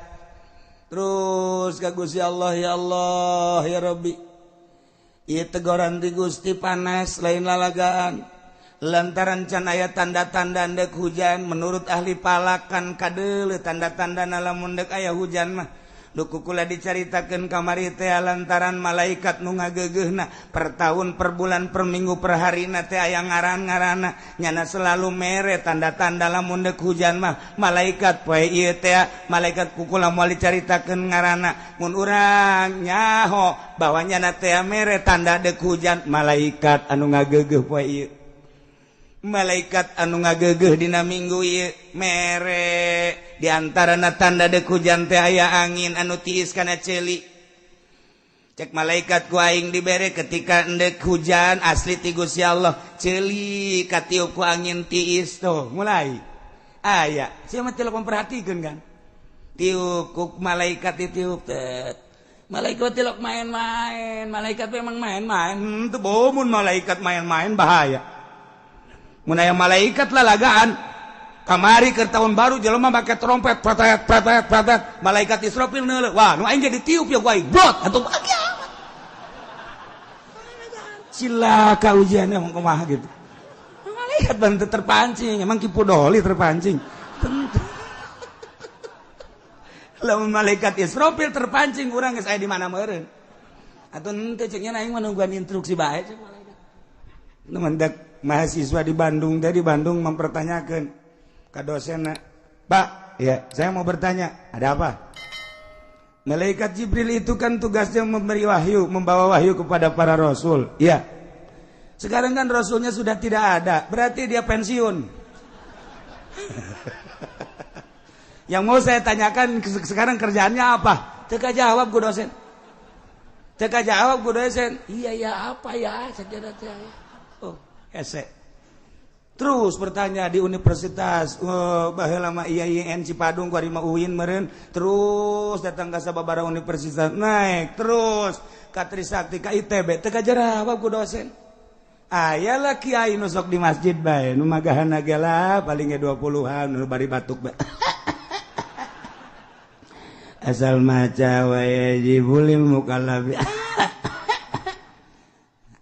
terus ka Gusti Allah, ya Allah, ya Rabbi. Ieu tegoran ti Gusti panas lain lalagaan. Lantaran can aya tanda-tanda ndek hujan menurut ahli palakan kadeuleu tanda-tanda lamun ndek aya hujan mah. Duku kula dicaritakeun kamari teh lantaran malaikat nu ngageugeuhna per tahun, per bulan, per minggu, per harina teh aya ngaran-ngaranna nyana selalu mere tanda-tanda lamun deuk hujan mah malaikat poe ieu teh malaikat kukula moal dicaritakeun ngaranna mun urang nyaho bahwa nyana teh mere tanda deuk hujan malaikat anu ngageugeuh poe ieu malaikat anu ngageugeuh dina minggu ieu mere di antarana tanda deuk hujan teh aya angin anu tiis kana ceuli cek malaikat ku aing dibere ketika endek hujan asli ti Gusti Allah ceuli katiup ku angin tiis tuh mulai aya sia mah teu memperhatikeun kan tiup ku malaikat ditiup teh malaikat tilok main-main malaikat memang main-main teu bomun malaikat main-main bahaya mun aya malaikat lalagaan kamari ke tahun baru jelema make trompet pratet pratet pratet malaikat Israfil neuleuh wah nu aing jadi tiup ya ku aing brot atuh kiamat cilaka ujianna emang kumaha gitu malaikat bantu terpancing emang Ki Pudoli terpancing tentu lamun malaikat Israfil terpancing urang geus aya di mana meureun atuh henteu ceuk nya aing mah nungguan instruksi bae ceuk malaikat nu mendak mahasiswa di Bandung tadi Bandung mempertanyakan ke dosen, Pak, ya saya mau bertanya, ada apa? Malaikat Jibril itu kan tugasnya memberi wahyu, membawa wahyu kepada para rasul. Ya. Sekarang kan rasulnya sudah tidak ada, berarti dia pensiun. Yang mau saya tanyakan sekarang kerjaannya apa? Teka jawab ku dosen. Teka jawab ku dosen. Iya ya apa ya? Saya oh. Hese. Terus bertanya di universitas, baheula mah IAIN Cipadung ku ari mah UIN meureun, terus datang ka sababaraha universitas naik terus ka Trisakti ka ITB teu kajarawab ku dosen. Aya lah kiai nu sok di masjid bae nu magahana ge lah paling ge 20-an nu bari batuk bae. Asal maca wae jibulil mukallabi.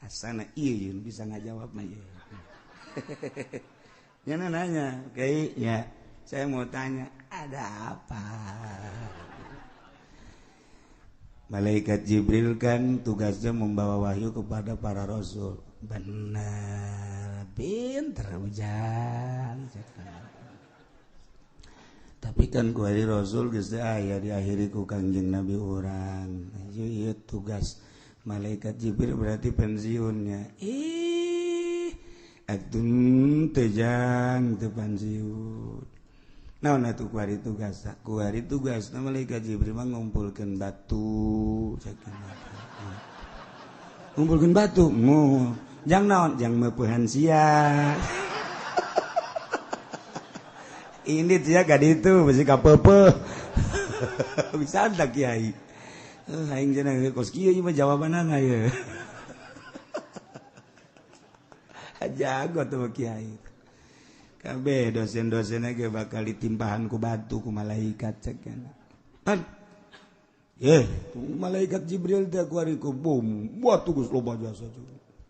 Asana ieu bisa ngajawab mah ieu. Jangan nanya, oke, ya saya mau tanya, ada apa? Malaikat Jibril kan tugasnya membawa wahyu kepada para rasul. Benar, pinter ujang. Tapi kan ku hari rasul geus aya diakhiri ku Kangjeng Nabi urang. Ieu tugas malaikat Jibril berarti pensiunnya. Ih, atun tejang teu pensiun. Naon atuh kuari tugas? Kuari tugas na malaikat Jibril mah ngumpulkeun batu, ngumpulkeun batu. Mu, jang naon? Jang meupehan sia. Ini sia ka ditu bisi kapeupeuh. Bisa tah kiai. Aing cenah kos kieu ieu mah jawabanana ieu. Jago tuh kiai. Kabeh dosen-dosenna ge bakal ditimpahan ku batu ku malaikat cek kan. Ye, malaikat Jibril teh ku ari ku bom, batu geus loba jasa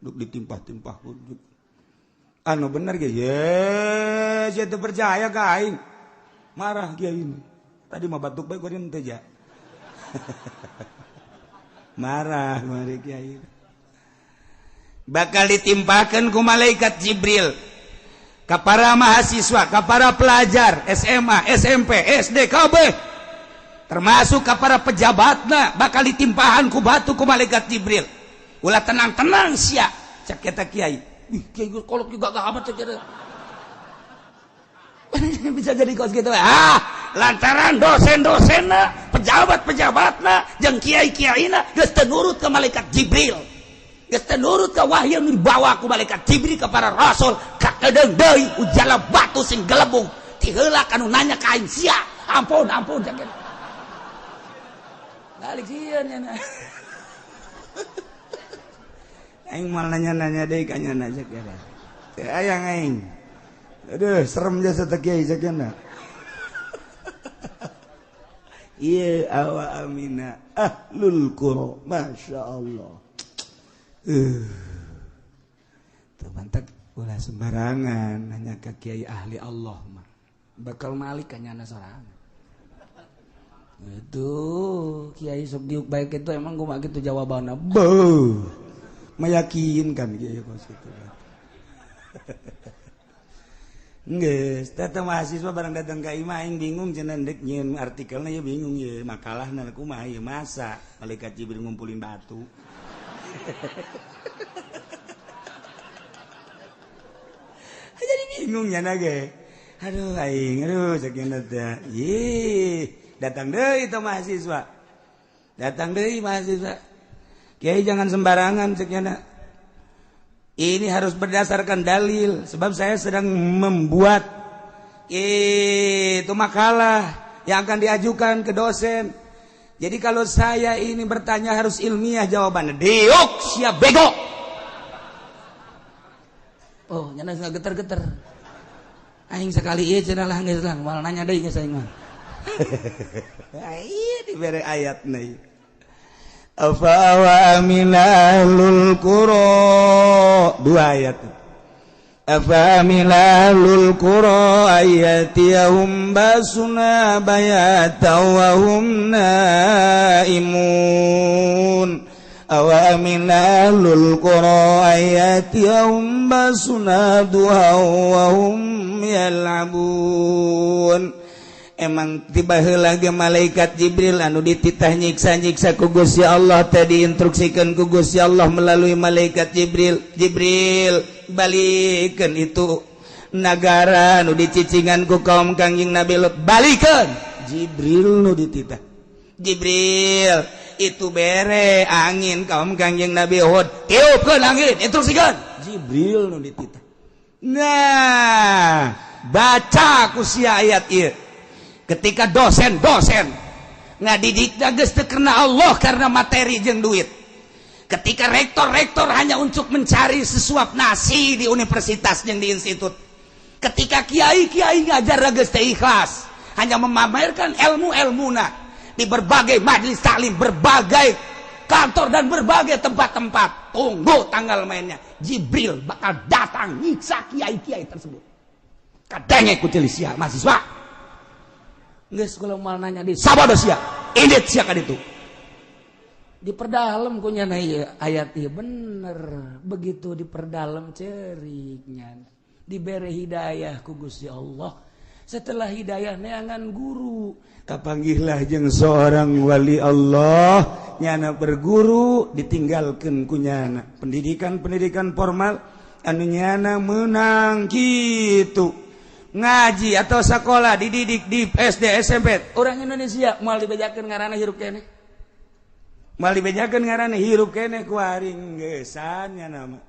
duk ditimpah-timpah ku. Anu bener ge, ye, sia teu percaya ka aing. Marah kiai ini. Tadi mah batuk bae ku ari teh ja. Marah mari kiai. Bakal ditimpakan ku malaikat Jibril ke para mahasiswa, ke para pelajar SMA, SMP, SD, KB, termasuk ke para pejabatna bakal ditimpahan ku batu ku malaikat Jibril. Ulah tenang-tenang sia, cek eta kiai. Ih, kiai kolot juga gak amat cek eta. Bisa jadi kos gitu. Ah, lantaran dosen-dosenna, pejabat-pejabatna, jeung kiai-kiaina geus teu nurut ke malaikat Jibril. Geus teu nurut ka wahyu nu dibawa ku malaikat Jibril ke para rasul, kakedeung deui ujala batu sing gelebung. Ti heula kanu nanya ka aing sia. Ampun, ampun cek eta. Balik sieun nya. Aing moal nanya-nanya deui ka nya cek eta. Teu aya aing. Aduh, serem jasa teh kiai cek nya. Ieu awa amina ahlul qura, masya Allah. Tuh mantap Ulah sembarangan nanya ke kiai ahli Allah mah. Bakal malik kanyana sorangan. Itu kiai sok diuk baik itu emang gua mah gitu jawabanna. Beuh. Meyakinkan kiai kos kitu. Geus, teh mahasiswa barang datang ka imah aing bingung cenah deuk nyieun artikelna ya bingung ye makalahna kumaha ieu masa malaikat Jibril ngumpulin batu. Jadi bingung nya ge. Aduh aing, aduh sakieu teh. Ih, datang deui itu mahasiswa. Datang deui mahasiswa. Kiai jangan sembarangan cek nya. Ini harus berdasarkan dalil sebab saya sedang membuat itu makalah yang akan diajukan ke dosen. Jadi kalau saya ini bertanya harus ilmiah jawabannya. Diuk siap bego. Oh, nyana geus geter-geter. Aing sekali ieu cenah lah geus lah, moal nanya deui geus aing mah. Ieu dibere ayatna ieu. Afa wa aminalul qura, dua ayat. Afa aminalul qura ayatiyahum basuna bayata wa hum naimun. Awa aminalul qura ayatiyahum basuna duha wa hum yal'abun. Emang tiba heula ge malaikat Jibril anu dititah nyiksa-nyiksa ku Gusti Allah teh diinstruksikeun ku Gusti Allah melalui malaikat Jibril. Jibril balikeun itu nagara anu dicicingan ku kaum Kangjeng Nabi Lut, balikeun. Jibril nu dititah. Jibril itu bere angin kaum Kangjeng Nabi Hud, tiupkeun angin, instruksikeun. Jibril nu dititah. Nah, baca ku sia ayat ieu. Ketika dosen-dosen ngadidik geus teu karena Allah karena materi jeung duit. Ketika rektor-rektor hanya untuk mencari sesuap nasi di universitas jeung di institut. Ketika kiai-kiai ngajar geus teu ikhlas, hanya memamerkan ilmu-ilmuna di berbagai majelis taklim, berbagai kantor dan berbagai tempat-tempat. Tunggu tanggal mainnya, Jibril bakal datang nyiksa kiai-kiai tersebut. Kadenge ku sia mahasiswa. Geus kula moal nanya di sabodo sia, indit sia ka ditu. Diperdalam ku nyana ieu ayat ieu bener. Begitu diperdalam ceriknya. Dibere hidayah ku Gusti Allah. Setelah hidayah neangan guru, kapanggihlah jeung seorang wali Allah, nyana berguru ditinggalkeun ku nyana. Pendidikan-pendidikan formal anu nyana meunang kitu. Ngaji atau sekolah dididik di SD SMP orang Indonesia moal dibejakeun ngaranna hirup keneh, moal dibejakeun ngaranna hirup keneh ku aring geusan nya nama.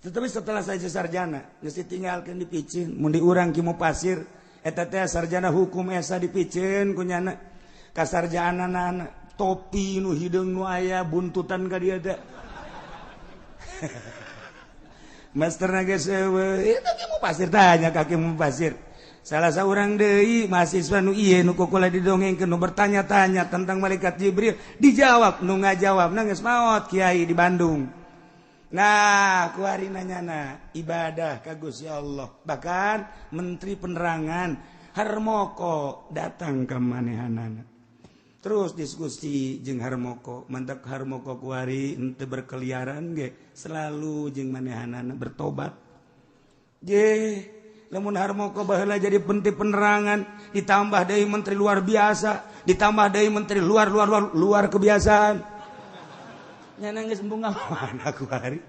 Tetapi setelah saya sarjana geus ditinggalkeun dipiceun mun di urang ki pasir eta teh sarjana hukum esa dipiceun ku nyana kasarjanana topi nu hideung nu aya buntutan ka dieu teh. Master geus eueuh itu ki pasir tanya kaki mu pasir. Salah seorang deui mahasiswa nu ieu nu kukula didongengkeun nu bertanya-tanya tentang malaikat Jibril dijawab nu ngajawab geus maot kiai di Bandung. Nah, ku ari nanyana ibadah ka Gusti Allah. Bahkan menteri penerangan Harmoko datang ka manehanana. Terus diskusi jeung Harmoko, mantak Harmoko ku ari henteu berkeliaran ge selalu jeung manehanana bertobat. Je, lamun Harmoko baheula jadi menteri penerangan, ditambah deui menteri luar biasa, ditambah deui menteri luar luar luar luar kebiasaan. Nyana geus embung mana ku ari.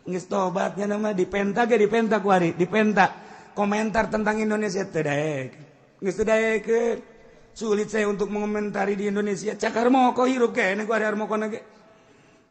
Geus tobat nyana mah dipenta ge dipenta ku ari, dipenta komentar tentang Indonesia teu daek. Geus teu daekeun. Sulit saya untuk mengomentari di Indonesia. Cak Harmoko hirup keneh ku ari Harmoko na ge.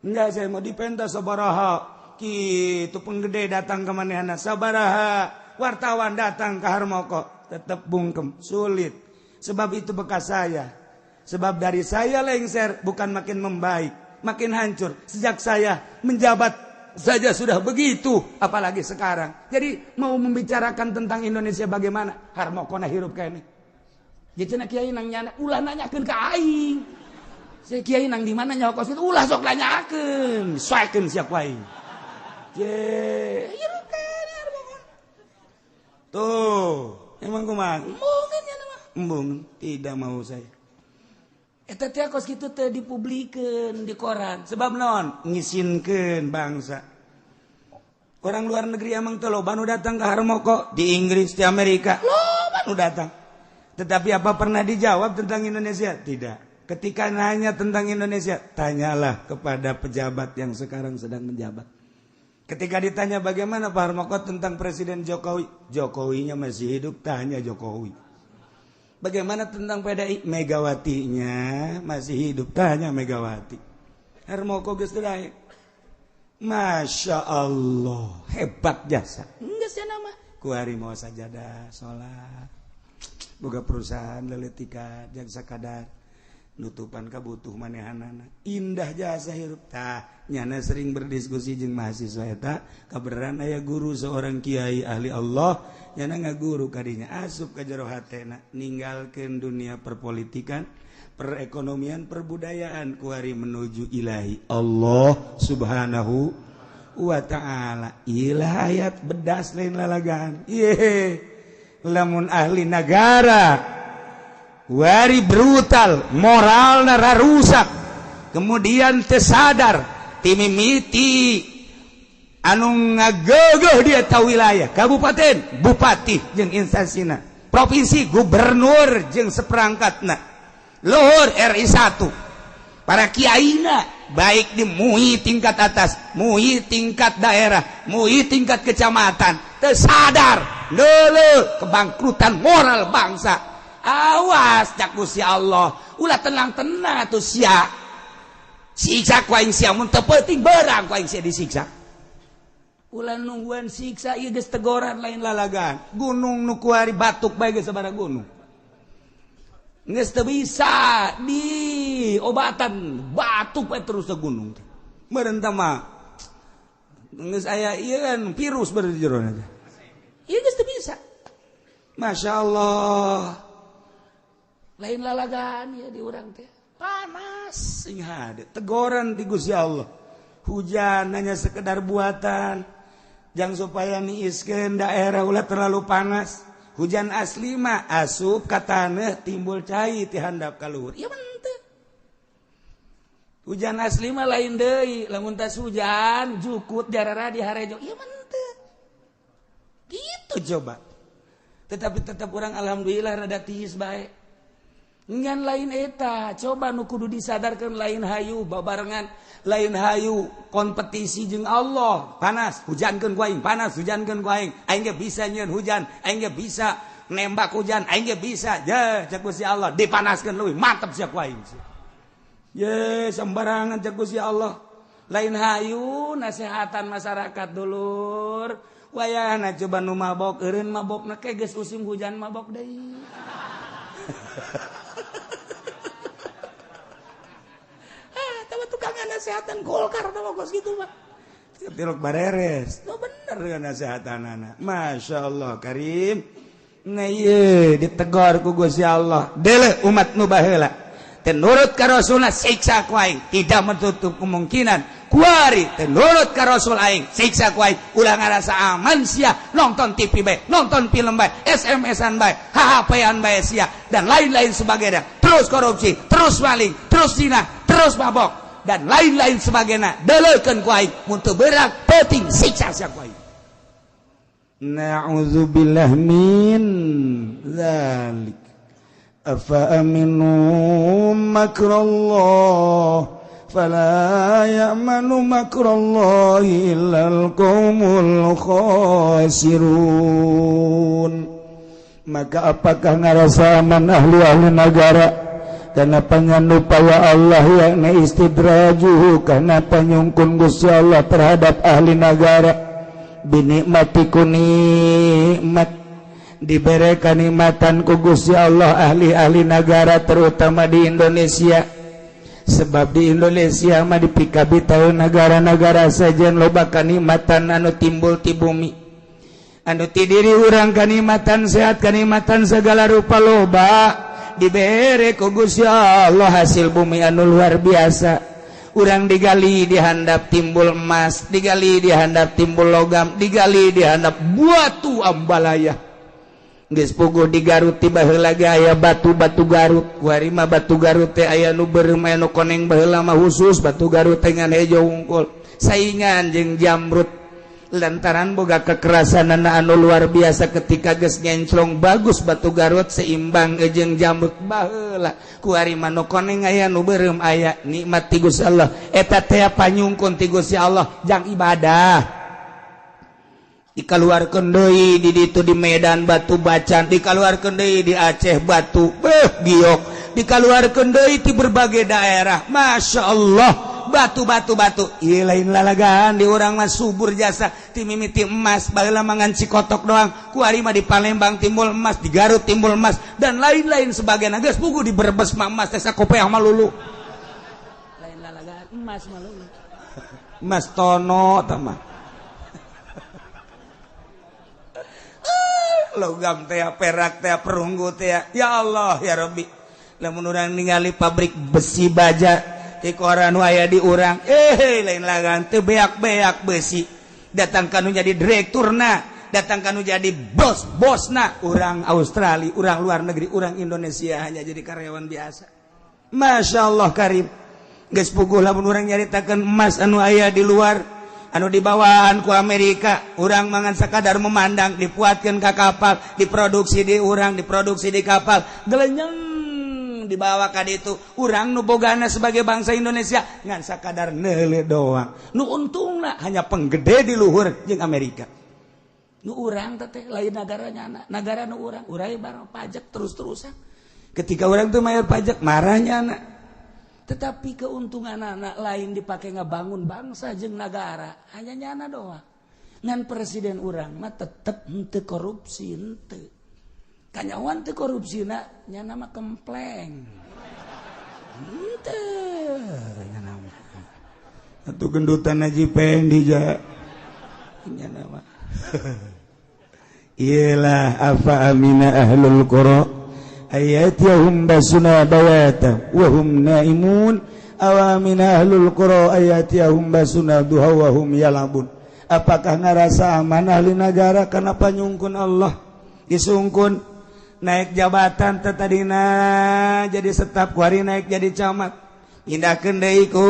Enggak, saya mau dipenta sabaraha. Kitu penggede datang ke manehana sabaraha, wartawan datang ke Harmoko, tetap bungkem, sulit. Sebab itu bekas saya. Sebab dari saya lengser bukan makin membaik, makin hancur. Sejak saya menjabat saja sudah begitu, apalagi sekarang. Jadi mau membicarakan tentang Indonesia bagaimana? Harmoko na hirup keneh. Jadi cenah kiai nang nyana ulah nanyakeun ka aing. Saya kiai nang di mana nyaho kos itu ulah sok nanyakeun, soekeun sia ku aing. Je, hirup keneh Harmoko. Tuh, emang kumaha? Embungan ya mah. Embung, tidak mau saya. Eta teh kos kitu teh dipublikeun di koran. Sebab naon? Ngisinkeun bangsa. Orang luar negeri emang teh loba nu datang ke Harmoko, di Inggris, di Amerika, loba nu datang. Tetapi apa pernah dijawab tentang Indonesia? Tidak. Ketika nanya tentang Indonesia, tanyalah kepada pejabat yang sekarang sedang menjabat. Ketika ditanya bagaimana Pak Harmoko tentang Presiden Jokowi, Jokowinya masih hidup, tanya Jokowi. Bagaimana tentang PDI, Megawatinya masih hidup, tanya Megawati. Harmoko geus teu. Masya Allah, hebat jasa. Enggak sih nama. Kuari mau sajadah, sholat, boga perusahaan leletika, jang sakadar nutupan kabutuh manehanana. Indah jasa hirup. Tah, nyana sering berdiskusi jeung mahasiswa eta, kabeneran aya guru seorang kiai ahli Allah, nyana ngaguru kadinya asup ka jero hatena, ninggalkeun dunia perpolitikan, perekonomian, perbudayaan, kuari menuju ilahi Allah Subhanahu wa ta'ala. Ilah ayat bedas lain lalagaan. Ye, lamun ahli negara wari brutal, moral rusak, kemudian tersadar timimiti anu ngagegeh dia tahu wilayah kabupaten, bupati jeung instansina, provinsi gubernur jeung seperangkatna, luhur RI 1, para kiaina baik di MUI tingkat atas, MUI tingkat daerah, MUI tingkat kecamatan, tersadar leuleuh kebangkrutan moral bangsa. Awas cak Gusti Allah, ulah tenang-tenang atuh sia. Siksa ku aing sia mun teu penting berang ku aing sia disiksa. Ulah nungguan siksa ieu geus tegoran lain lalagan. Gunung nu kuari batuk bae geus sabaraha gunung. Geus teu bisa di obatan batuk bae terus ke gunung teh. Meureun tah mah geus aya ieu kan virus beureun di jero teh. Ieu geus teu bisa. Masya Allah. Lain lalagan ya di urang teh panas sing hade tegoran ti Gusti Allah. Hujan hanya sekedar buatan jang supaya niiskeun daerah ulah terlalu panas. Hujan asli mah asup ka taneuh timbul cai ti handap ka luhur. Ieu mah henteu. Hujan asli mah lain deui, lamun tas hujan jukut jarara di harejo. Ieu mah henteu. Gitu coba. Tetapi tetap urang alhamdulillah rada tiis bae. Ngan lain eta, coba nu kudu disadarkan lain hayu babarengan, lain hayu kompetisi jeung Allah. Panas, hujankeun ku aing, panas, hujankeun ku aing. Aing ge bisa nyieun hujan, aing ge bisa nembak hujan, aing ge bisa. Je, cek Gusti Allah, dipanaskeun leuwih mantep sia ku aing. Ye, sembarangan cek Gusti Allah. Lain hayu nasehatan masyarakat dulur. Wayahna coba nu mabok eureun mabokna ke geus musim hujan mabok deui. Tukang nasehatan Golkar tah kos gitu mah. Tilok bareres. Oh bener dengan nasehatan anak. Masya Allah Karim. Nah ieu ditegor ku Gusti Allah. Deuleu umat nu baheula. Teu nurut ka Rasulna siksa ku aing. Tidak menutup kemungkinan. Kuari teu nurut ka Rasul aing siksa ku aing. Ulah ngarasa aman sia, nonton TV bae, nonton film bae, SMS-an bae, HP-an bae sia dan lain-lain sebagainya. Terus korupsi, terus maling, terus zina, terus mabok dan lain-lain sebagainya. Deleukeun ku aing mun teu beurang peuting siksa sia ku aing. Na'udzubillah min dzalik. Afa aminu makrallah fala ya'manu makrallahi illal qaumul khasirun. Maka apakah ngarasa aman ahli-ahli negara karena panyanupaya Allah yakni istidrajuhu karena panyungkun Gusti Allah terhadap ahli negara binikmati ku nikmat diberi kenikmatan ku Gusti Allah ahli-ahli negara terutama di Indonesia. Sebab di Indonesia mah dipikabi tahu negara-negara saja loba kanikmatan anu timbul ti bumi, anu ti diri urang kanikmatan sehat, kanikmatan segala rupa loba dibere ku Gusti Allah hasil bumi anu luar biasa. Urang digali dihandap timbul emas, digali dihandap timbul logam, digali dihandap batu ambalaya. Geus puguh di Garut ti baheula ge aya batu-batu Garut. Kuari mah batu Garut teh aya nu beureum aya nu koneng, baheula mah khusus batu Garut teh ngan hejo wungkul. Saingan jeung jamrut lantaran boga kekerasanana anu luar biasa ketika geus ngenclong bagus batu Garut seimbang jeung jamrut baheula. Kuari mah nu koneng aya nu beureum aya, nikmat ti Gusti Allah. Eta teh panyungkun ti Gusti Allah jang ibadah. Dikaluarkeun deui di ditu di Medan batu bacan, dikaluarkeun deui di Aceh batu beuh giok, dikaluarkeun deui di berbagai daerah. Masya Allah, batu-batu batu. Ieu lain lalagaan di urang mah subur jasa ti mimiti emas baheula mangan cikotok doang. Kuari mah di Palembang timbul emas, di Garut timbul emas dan lain-lain sebagainya. Geus puguh di Brebes mah emas teh sakopeah mah lulu. Lain lalagaan emas mah lulu. Emas tono tah mah. Logam teh, perak teh, perunggu teh, ya Allah ya Rabbi. Lamun urang ningali pabrik besi baja ti koran nu aya di urang, lain lagan teu beak-beak besi. Datang kanu jadi direkturna, datang kanu jadi bos-bosna, urang Australia, urang luar negeri, urang Indonesia hanya jadi karyawan biasa. Masya Allah karim. Geus puguh lamun urang nyaritakeun emas anu aya di luar, anu dibawaan ku Amerika, urang mangan sakadar memandang, dipuatkeun ka kapal, diproduksi di urang, diproduksi di kapal, gelenyeng dibawa ka ditu. Urang nu bogana sebagai bangsa Indonesia ngan sakadar neuleuh doang. Nu untungna hanya penggede di luhur jeung Amerika. Nu urang teh lain negaranya anak, negara nu urang, urang barang pajak terus-terusan. Ketika urang tuh bayar pajak marahnya anak. Tetapi keuntungan anak lain dipakai ngebangun bangsa jeung negara, hanya nyana doang. Ngan presiden urang mah tetep henteu korupsi henteu. Kanyawan teu korupsina nyana mah kempleng. Henteu nyana mah. Atuh gendutan Haji Pendi ja. Nyana mah. Iyalah afa amina ahlul qura ayatihum basuna bayata wa hum naimun awamina ahlul qura ayatihum basuna duha wa hum yalabun. Apakah ngarasa aman ahli negara karena panyungkun Allah disungkun naik jabatan tetadina jadi staf kuari naik jadi camat pindahkeun deui ku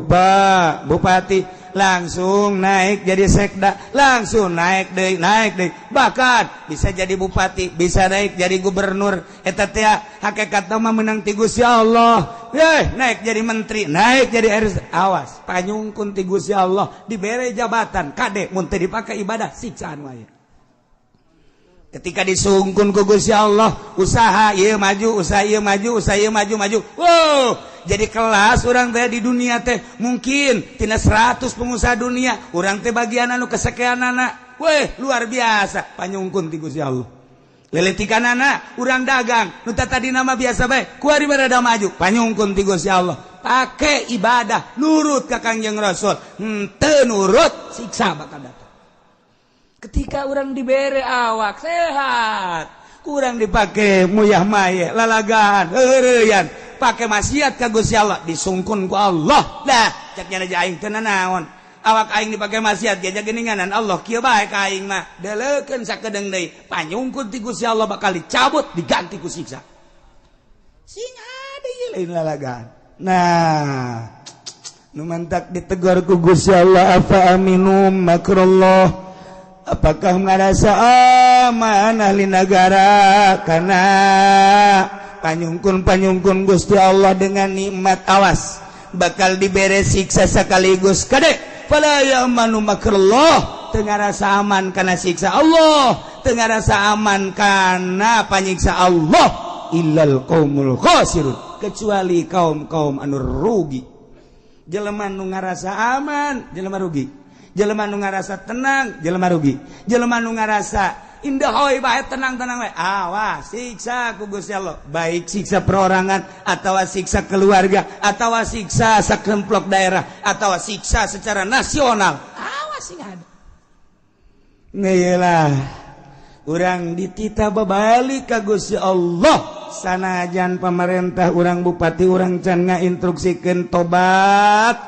Pak Bupati langsung naik jadi sekda, langsung naik deui, bahkan bisa jadi bupati, bisa naik jadi gubernur. Eta teh hakikatna mah menang ti Gusti Allah. Naik jadi menteri, naik jadi RS. Awas, panyungkun ti Gusti Allah dibere jabatan kade mun teu dipake ibadah siksaan wae. Ketika disungkun ku Gusti Allah, usaha ieu maju, usaha ieu maju, usaha ieu maju. Wow, jadi kelas urang teh di dunia teh mungkin tina 100 pengusaha dunia, urang teh bagian anu kesekianana. Weh, luar biasa panyungkun ti Gusti Allah. Leletikanana urang dagang, nu tadina mah biasa bae, kuari rada maju, panyungkun ti Gusti Allah. Pake ibadah, nurut ka Kangjeng Rasul, henteu nurut siksa bakal datang. Ketika orang dibere awak sehat, kurang dipakai muyah maye, lalagaan, heureyan, pakai maksiat ka Gusti Allah, disungkun ku Allah. Dah, cek nya aja aing teu nanaon. Awak aing dipake maksiat ge geuninganan Allah kieu bae ka aing mah. Deleukeun sakedeung deui, panyungkun ti Gusti Allah bakal dicabut, diganti ku siksa. Sing ada ieu lain lalagaan. Nah, nu mantak ditegur ku Gusti Allah, afa aminu makrallah. Apakah ngarasa aman ahli negara karena panyungkun-panyungkun Gusti Allah dengan nikmat, awas bakal dibere siksa sekaligus kade fala ya'manu makrallah, teu ngarasa aman karena siksa Allah, teu ngarasa aman karena panyiksa Allah, illal qaumul khasirun, kecuali kaum-kaum anu rugi. Jelema nu ngarasa aman jelema rugi, jelema nu ngarasa tenang jelema rugi, jelema nu ngarasa indah hoi bae tenang-tenang bae, awas siksa ku Gusti Allah, baik siksa perorangan atau siksa keluarga atau siksa sakelompok daerah atau siksa secara nasional, awas sing ada. Ngeyelah urang ditita babalik ka Gusti Allah, sanajan pemerintah urang bupati urang can ngainstruksikeun tobat,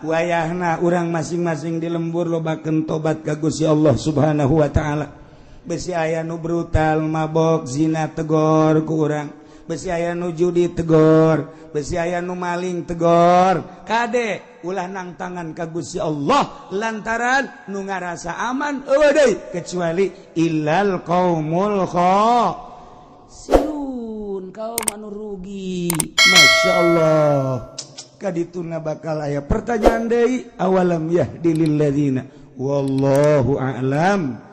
wayahna urang masing-masing di lembur lobakeun tobat ka Gusti Allah Subhanahu wa taala. Besi aya nu brutal, mabok, zina, tegor ku urang. Besi aya nu judi, tegor. Besi aya nu maling, tegor. Kade, ulah nangtangan ka Gusti Allah, lantaran nu ngarasa aman euweuh deui kecuali illal qaumul khasirun, kaum anu rugi. Masya Allah, kadituna bakal aya pertanyaan deui, awalam yahdi lil ladzina, wallahu a'lam.